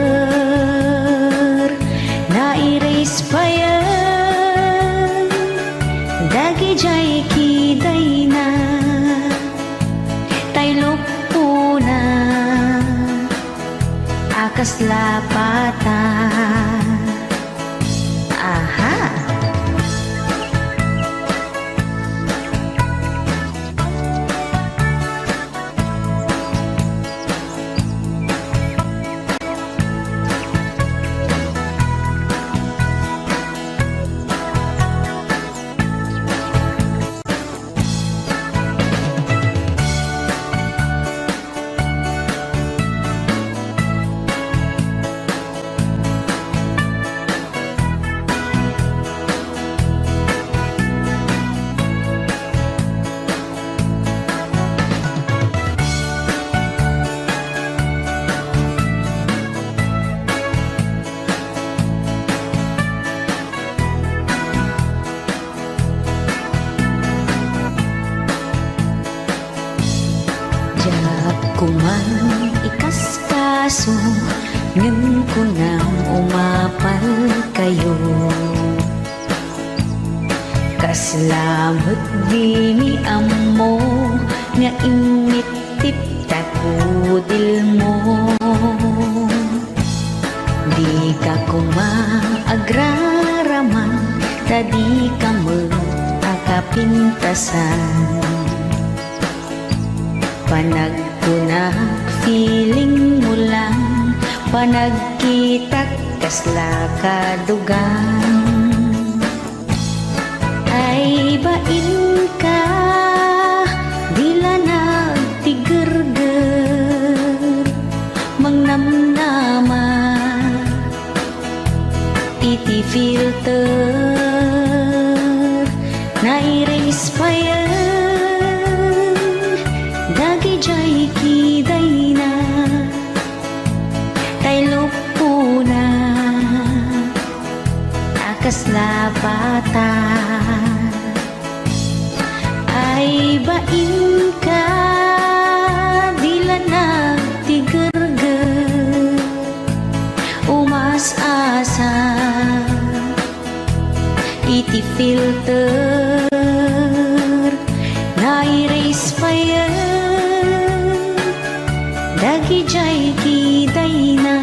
na-erase payen dagidiay kidayna, tay luppona a kasla pata. Aha! Diak koma ikaskaso, ngem kunam umapal kayo. Kasla met dimi ammo nga immittip ta kudilmo. Dika koma agraraman, ta dika met a kapintasan. Panagkunak, feeling mo lang, panagkitak, Kasla kadugang. Ay, bainka, dila nagtigerger, mangnamnama iti filter, na-erase payen dagidiay kidayna. Tay lupona a kasla pata. Ay, bainka, dila nagtigerger, umas-asa iti filter, na-erase payen dagidiay kidayna.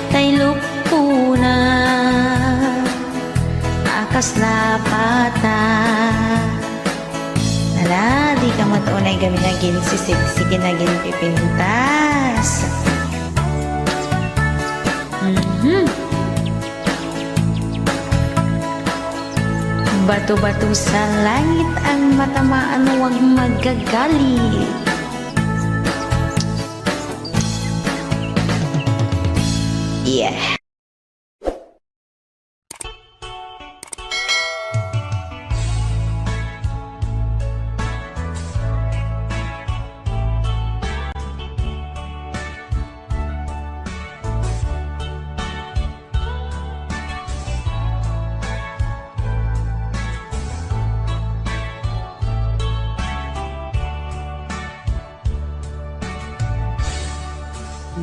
Tay lupona a kasla pata. Ala, dika met unay gamin aginsisiksi ken aginpipintas. Mhm. Bato-bato sa langit ang matamaan, huwag magagalit. Yeah.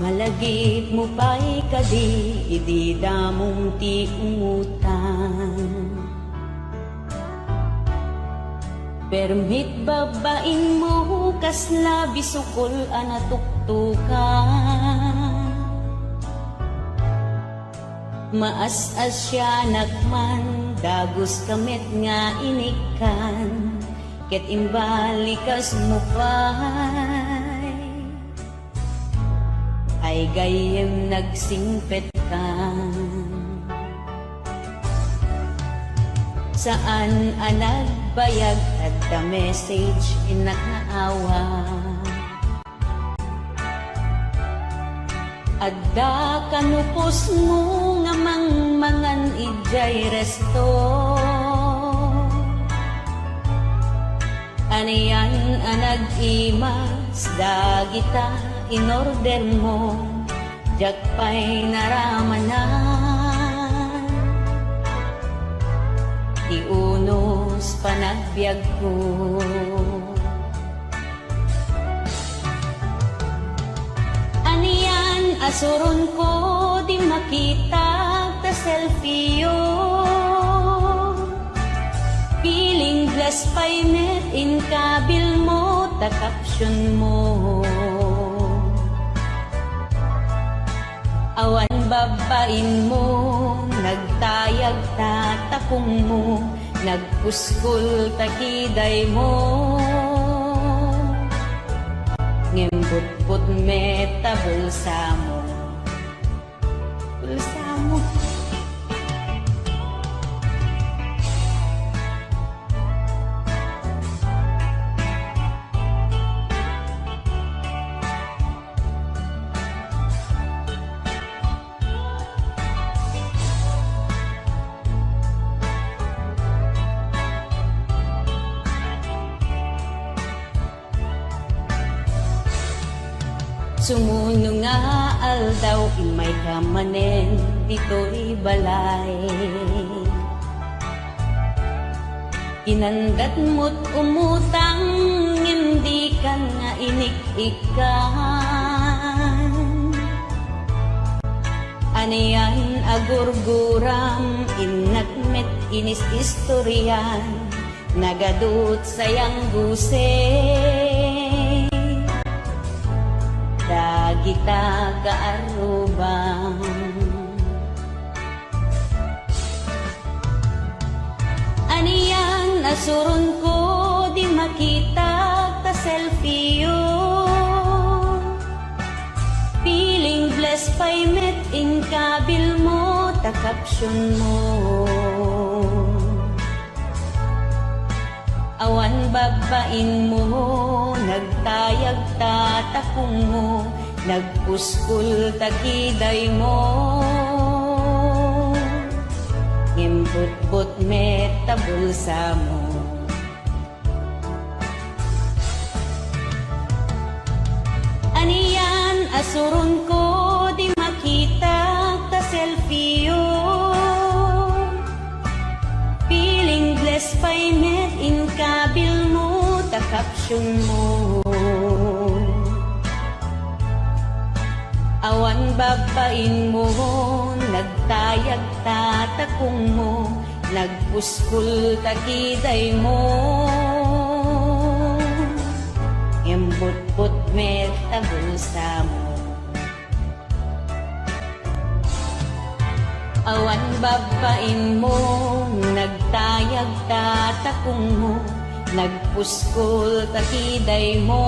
Malagipmo pay kadi idi damom ti umutang? Permit babainmo, kasla bisukol a natuktokan. Maas-asianak man, dagus ka met nga inikkan, ket imbalikasmo pay. Ay gayyem, nagsingpetkan. Saan a nagbayag, adda message, innak nga awa. Adda kano postmo nga mangmangan idiay resto. Anian a nag-imas dagita inordermo, diak pay naramanan ti unos panagbiagko. Anian a suronko, di makitak ta selfie-yo. Feeling blessed pay met inkabilmo ta caption-mo. Awan babainmo, nagtayag ta tapongmo, nagpuskol ta kidaymo. Ngem butbut met ta bulsamo. Bulsamo. Sumuno nga aldaw, immayka manen ditoy balay. Inandatmo't umutang, ngem dikan nga inik-ikkan. Anian a gurguram, innak met inis-istorian, nagadut sayang gusek dagita kaarrubam. Anian a suronko, di makitak ta selfie-yo. Feeling blessed pay met in Caption mo. Awan babbain mo, nagtayag ta takong mo, nagpuskol ta kiday mo. Ngem butbot met ta bulsa mo. Anian a suronko, di makita ta selfie-yo. Feeling blessed pay met inkabil mo ta caption mo. Awan babbain mo, nagtayag ta takong mo, nagpuskol ta kiday mo. Ngem butbot met ta bulsa mo. Awan babbain mo, nagtayag ta takong mo, nagpuskol ta kiday mo.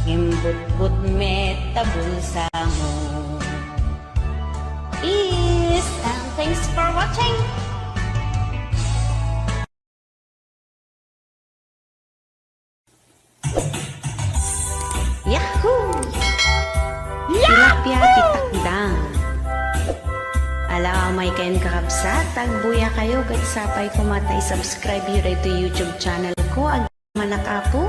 Ngem butbot met ta bulsa mo. Is, and thanks for watching. Yahoo! Tilapia ti takdang. Ala, umay kayon, kakabsat, agbuyakayo, ket sapay koma ta i-subscribe-yo daytoy YouTube channel ko. Ag-, manak Apo.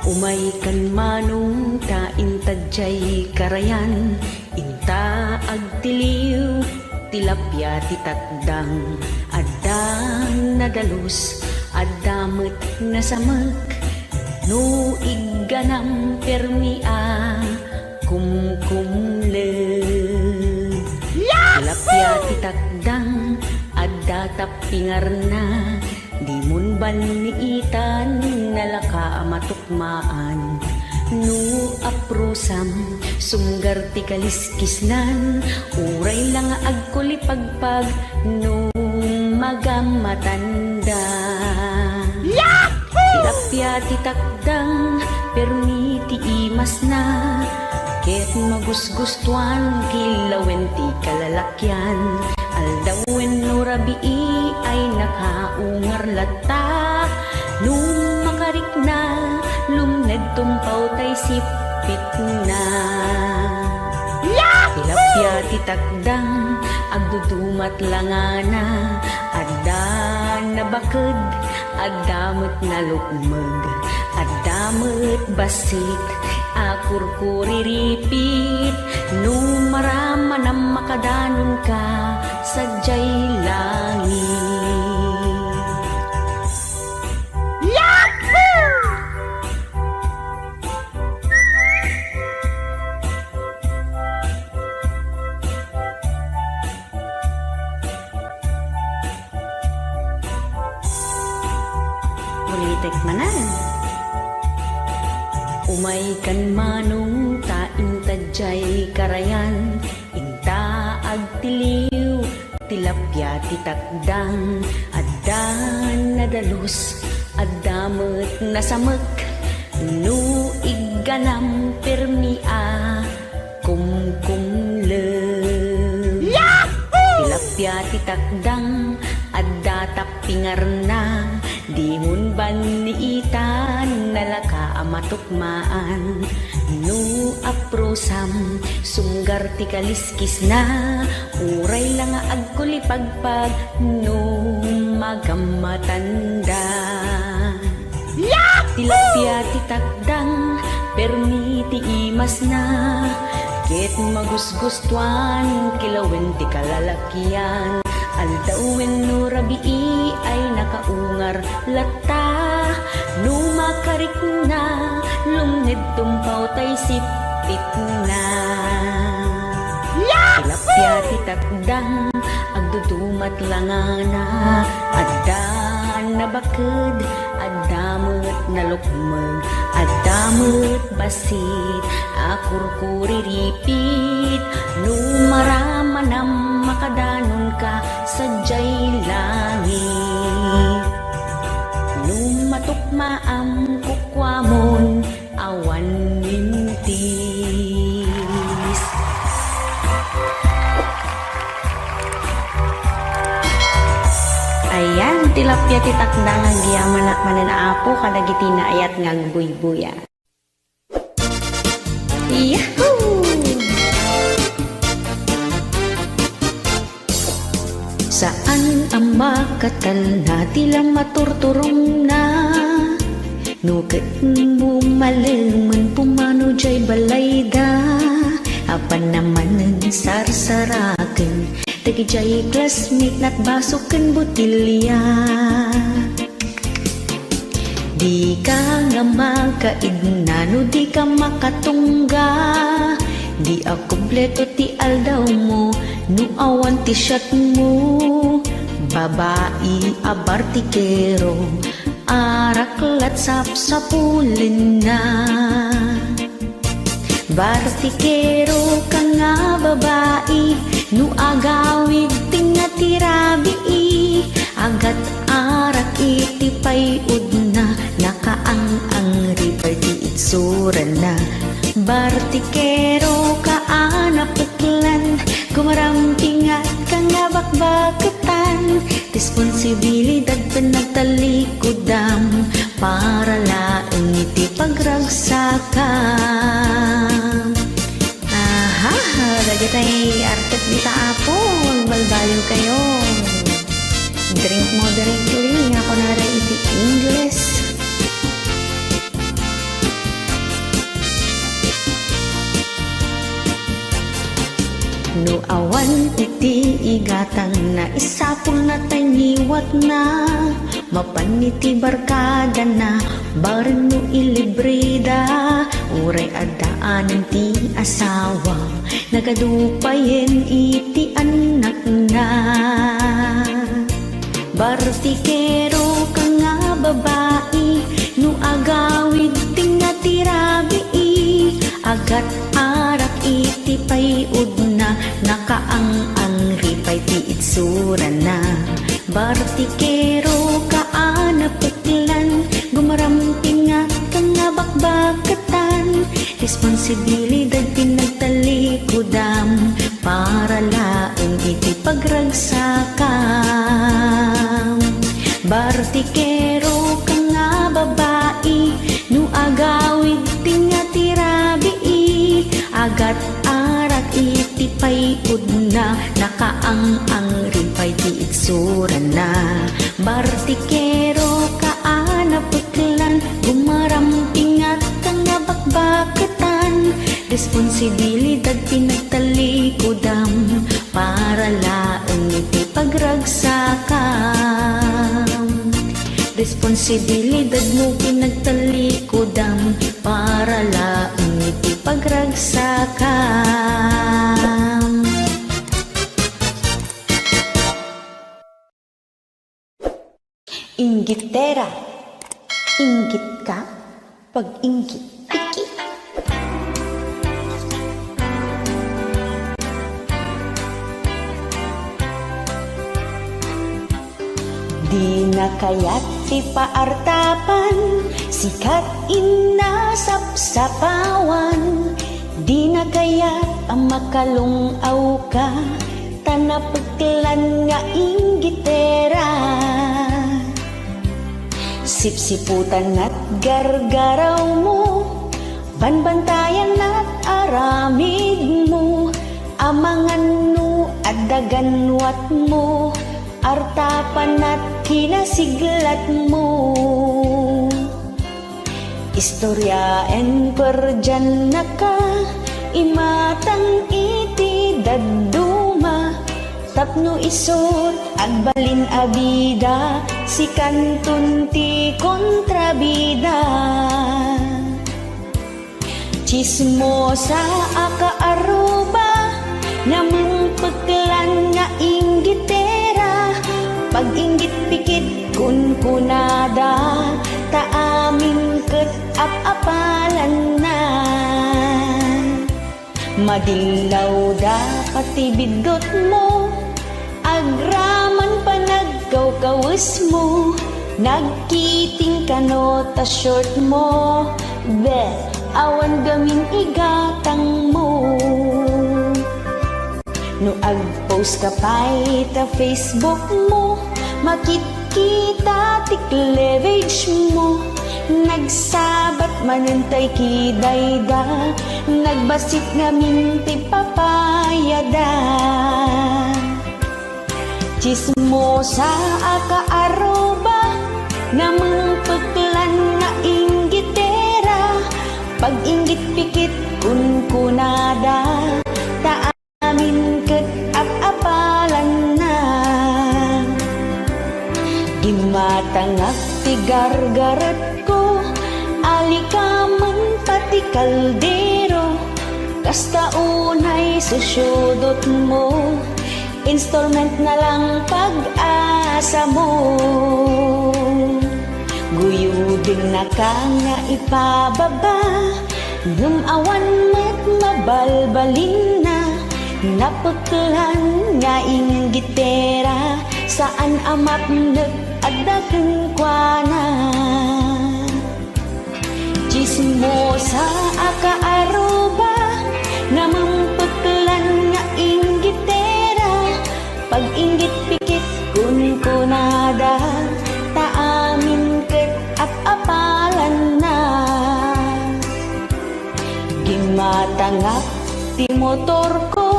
Umay kan Manong ta inta diay karayan, inta agtiliw, tilapia ti takdang, adda nadalus, adda met nasamek, no igganam permi a kumkumled. Yahoo! Tilapia ti takdang, adda tappingarna, dimon banniitan, nalaka a matukmaan. No aprusam, sumgar ti kaliskisnan, uray la nga agkulipagpag, no magammatanda. Yahoo! Tilapia ti takdang, permi ti imasna, ket magusgustuan kilawen ti kalalakian. Aldaw wenno rabii ay nakaungar latta, no makarikna, lumned tumpaw tay sippitna. Yahoo! Tilapia ti takdang, agdudumat langana, adda nabaked, adda met nalukmeg, adda met bassit a kurkuriripit, no maramanam makadanonka sadiay langit. Yahoo! Ulitek manen. Umay kan Manong ta inta diay karayan, inta agtiliw, tilapia ti takdang, adda nadalus, adda met nasamek, no igganam permi a kumkumled. Yahoo! Tilapia ti takdang, adda tappingarna, dimon banniitan, nalaka a matukmaan. No aprusam, sumgar ti kaliskisna, uray la nga agkulipagpag, no magammatanda. Yahoo! Tilapia ti takdang, permi ti imasna, ket magusgustuan kilawen ti kalalakian. Aldaw wenno rabii ay nakaungar latta, no makarikna, lumned tumpaw tay sippitna. Yahoo! Tilapia ti takdang, agdudumat langana, adda nabaked, adda met nalukmeg, adda met bassit a kurkuriripit. No maramanam makadanonka sadiay langit. No matukmaam kukuamon, Tilapia ti takna nga agyamanak manen Apo kadagiti naayat nga agbuybuya. Yahoo! Saan a makatalna ti la maturturongna. No ket mumalemen pumano jay balayda, apan namanen sarsaraken dagidiay classmate, natbaso ken botelya. Dika nga makaidna no dika makatungga. Di a kompleto ti aldawmo no awan ti shotmo. Babai a bartikero, arak lat sapsapulenna. Bartikero ka nga babai, no agawid tengnga ti rabii, agat arak iti payudna, nakaang-angri pay ti itsurana. Bartikero ka a napeklan, gumarampingat ka nga bakbaketan, responsibilidad ken nagtalikudam, para laeng iti pagragsakam. Aha, dagitay artek dita, Apo, agbalbaliw kayo. Drink moderately, ako na rin iti English. No awan iti igatang na, isapulna ta ngiwatna. Mapan iti barkadana, bareng no ilibrida, uray addaanen ti asawa, nagadupayen iti annakna. Bartikero ka nga babai, no agawid tengnga ti rabii, agat arak iti payudna, nakaang-angri pay ti itsurana. Bartikero ka a napeklan, gumarampingat ka nga bakbaketan, responsibilidad ti nagtalikudam, para laeng iti pagragsakam. Bartikero ka nga babai, no agawid tengnga ti rabii, agat arak iti payudna, nakaang-angri pay ti itsurana. Bartikero ka a napeklan, gumarampingat ka nga bakbaketan, responsibilidad ti nagtalikudam, para laeng iti pagragsakam. Responsibilidadmo pinagtalikudam, para laeng iti pagragsakam. Inggitera. Inggit ka? Pag-inggit. Piki. Dina kayat ti paartapan, sikat inna sapsapawan. Dina kayat a makalung-awka, ta napeklan nga inggitera. Sipsiputan nat gargarawmo, banbantayan nat aramidmo, amangan no adda ganwatmo, artapan nat kinasiglatmo. Istoriaen perdiannaka, imatang iti dadduma, tapno isut' agbalin a bida, sikanton ti kontrabida. Tsismosa a kaarruba, namempeklan nga inggitera, pag-inggit pikit kunkunada, ta amin ket ap-apalanna. Madillawda pati biddutmo, agraman panagkawkawesmo, nagkiting kano ta shortmo, be, awan gamin igatangmo. No agpost ka pay ta Facebookmo, makit- Ita ti cleavage mo, nagsabat manen tay kidayda, nagbassit ngamin ti papayada. Chismosa a kaaruba, namengpeklan nga inggitera, pag-inggit pikit kunkunada, ta amin ket ap-apalanna. Gimmatangak ti gargaretko, alikamen pati kaldero, kasta unay sosiodotmo, installment na lang pag-asamo. Guyodennaka nga ipababa, ngem awan met mabalbalinna, napeklan nga inggitera, saan a mapnek adda kenkuana. Chismosa a kaaruba, namengpeklan nga inggitera, pag-inggit pikit kunkunada, ta amin ket ap-apalanna. Gimmatangak ti motorko,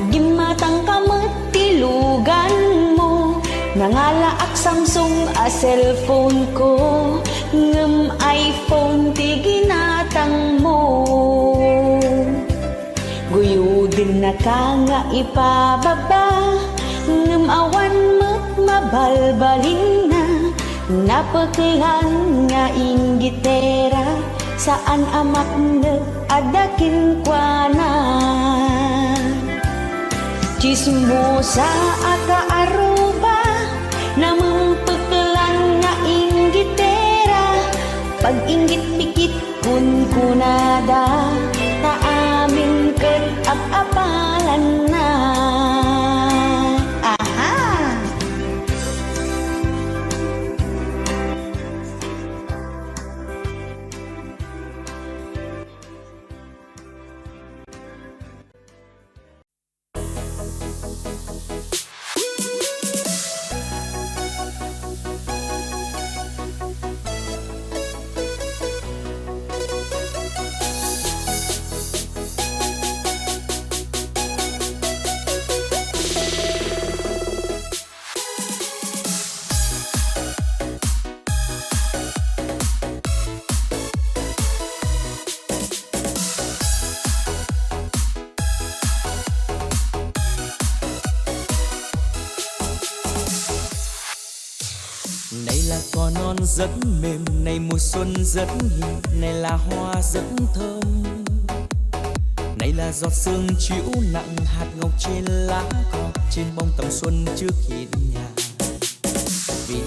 gimmatangka met ti luganmo. Nangalaak Samsung a cellphoneko, ngem iPhone ti ginatangmo. Guyodennaka nga ipababa, ngem awan met mabalbalinna, napeklan nga inggitera, saan a mapnek adda kenkuana. Chismosa a kaaruba, namengpeklan nga inggitera, pag-inggit pikit kunkunada, ta amin ket ap-apalanna. Aha! Nay la konon zet mem, nay muson zet hi, nay la hua zet thom. Nay la zot seng chiu nang hat ngok chin la ko, chin bong tam son chuk hit nya. Vì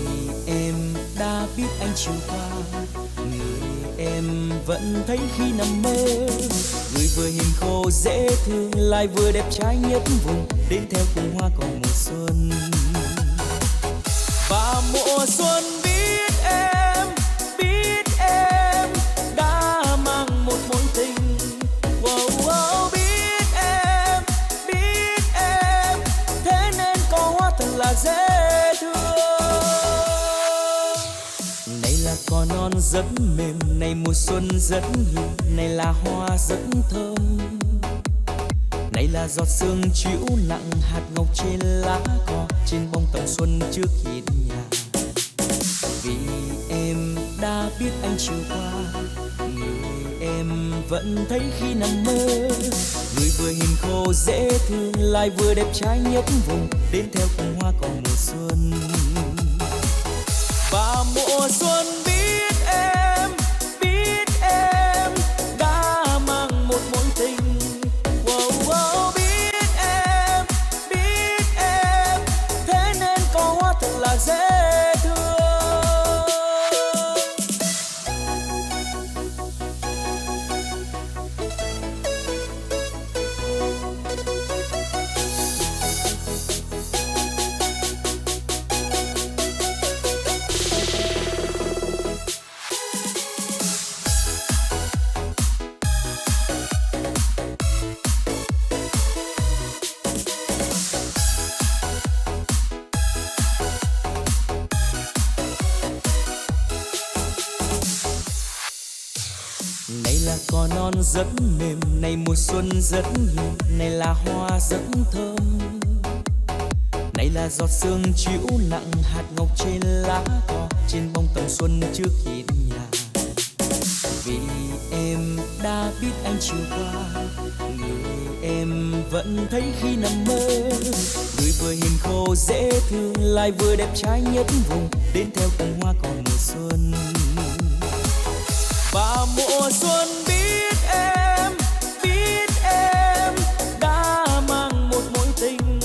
em đã biết anh chiều qua, người em vẫn thấy khi nằm mơ. Người vừa hiền khô dễ thương, lại vừa đẹp trai nhất vùng, đến theo cùng hoa cỏ mùa xuân. Và mùa xuân biết em, biết em đã mang một mối tình. Wow, wow, biết em, biết em, thế nên có hoa thật là dễ thương. Này là cỏ non rất mềm, này mùa xuân rất hiền, này là hoa rất thơm. Này là giọt sương chiếu nặng hạt ngọc trên lá cỏ, trên bông tầm xuân trước hiên nhà. Vì em đã biết anh chiều qua, người em vẫn thấy khi nằm mơ. Người vừa hiền khô dễ thương, lại vừa đẹp trai nhất vùng, đến theo cùng hoa cỏ mùa xuân. Và mùa xuân biết em, biết em đã mang một mối tình. Wow, wow, biết em, biết em, thế nên có hoa thật là dễ thương. Này là cỏ non rất mềm, này mùa xuân rất hiền, này là hoa rất thơm. Này là giọt sương chiếu nặng, hạt ngọc trên lá cỏ, trên bông tầm xuân trước hiên nhà. Vì em đã biết anh chiều qua, người em vẫn thấy khi nằm mơ. Người vừa hiền khô dễ thương, lại vừa đẹp trai nhất vùng, đến theo từng hoa cỏ mùa xuân. Và mùa xuân biết em, biết em đã mang một mối tình.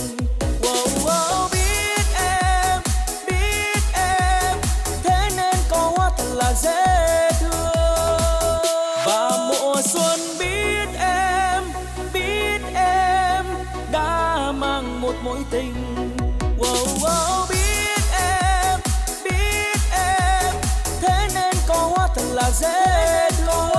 Wow, wow, biết em, biết em, thế nên có hoa thật là dễ thương. Và mùa xuân biết em, biết em đã mang một mối tình. Wow, wow, biết em, biết em, thế nên có hoa thật là dễ thương.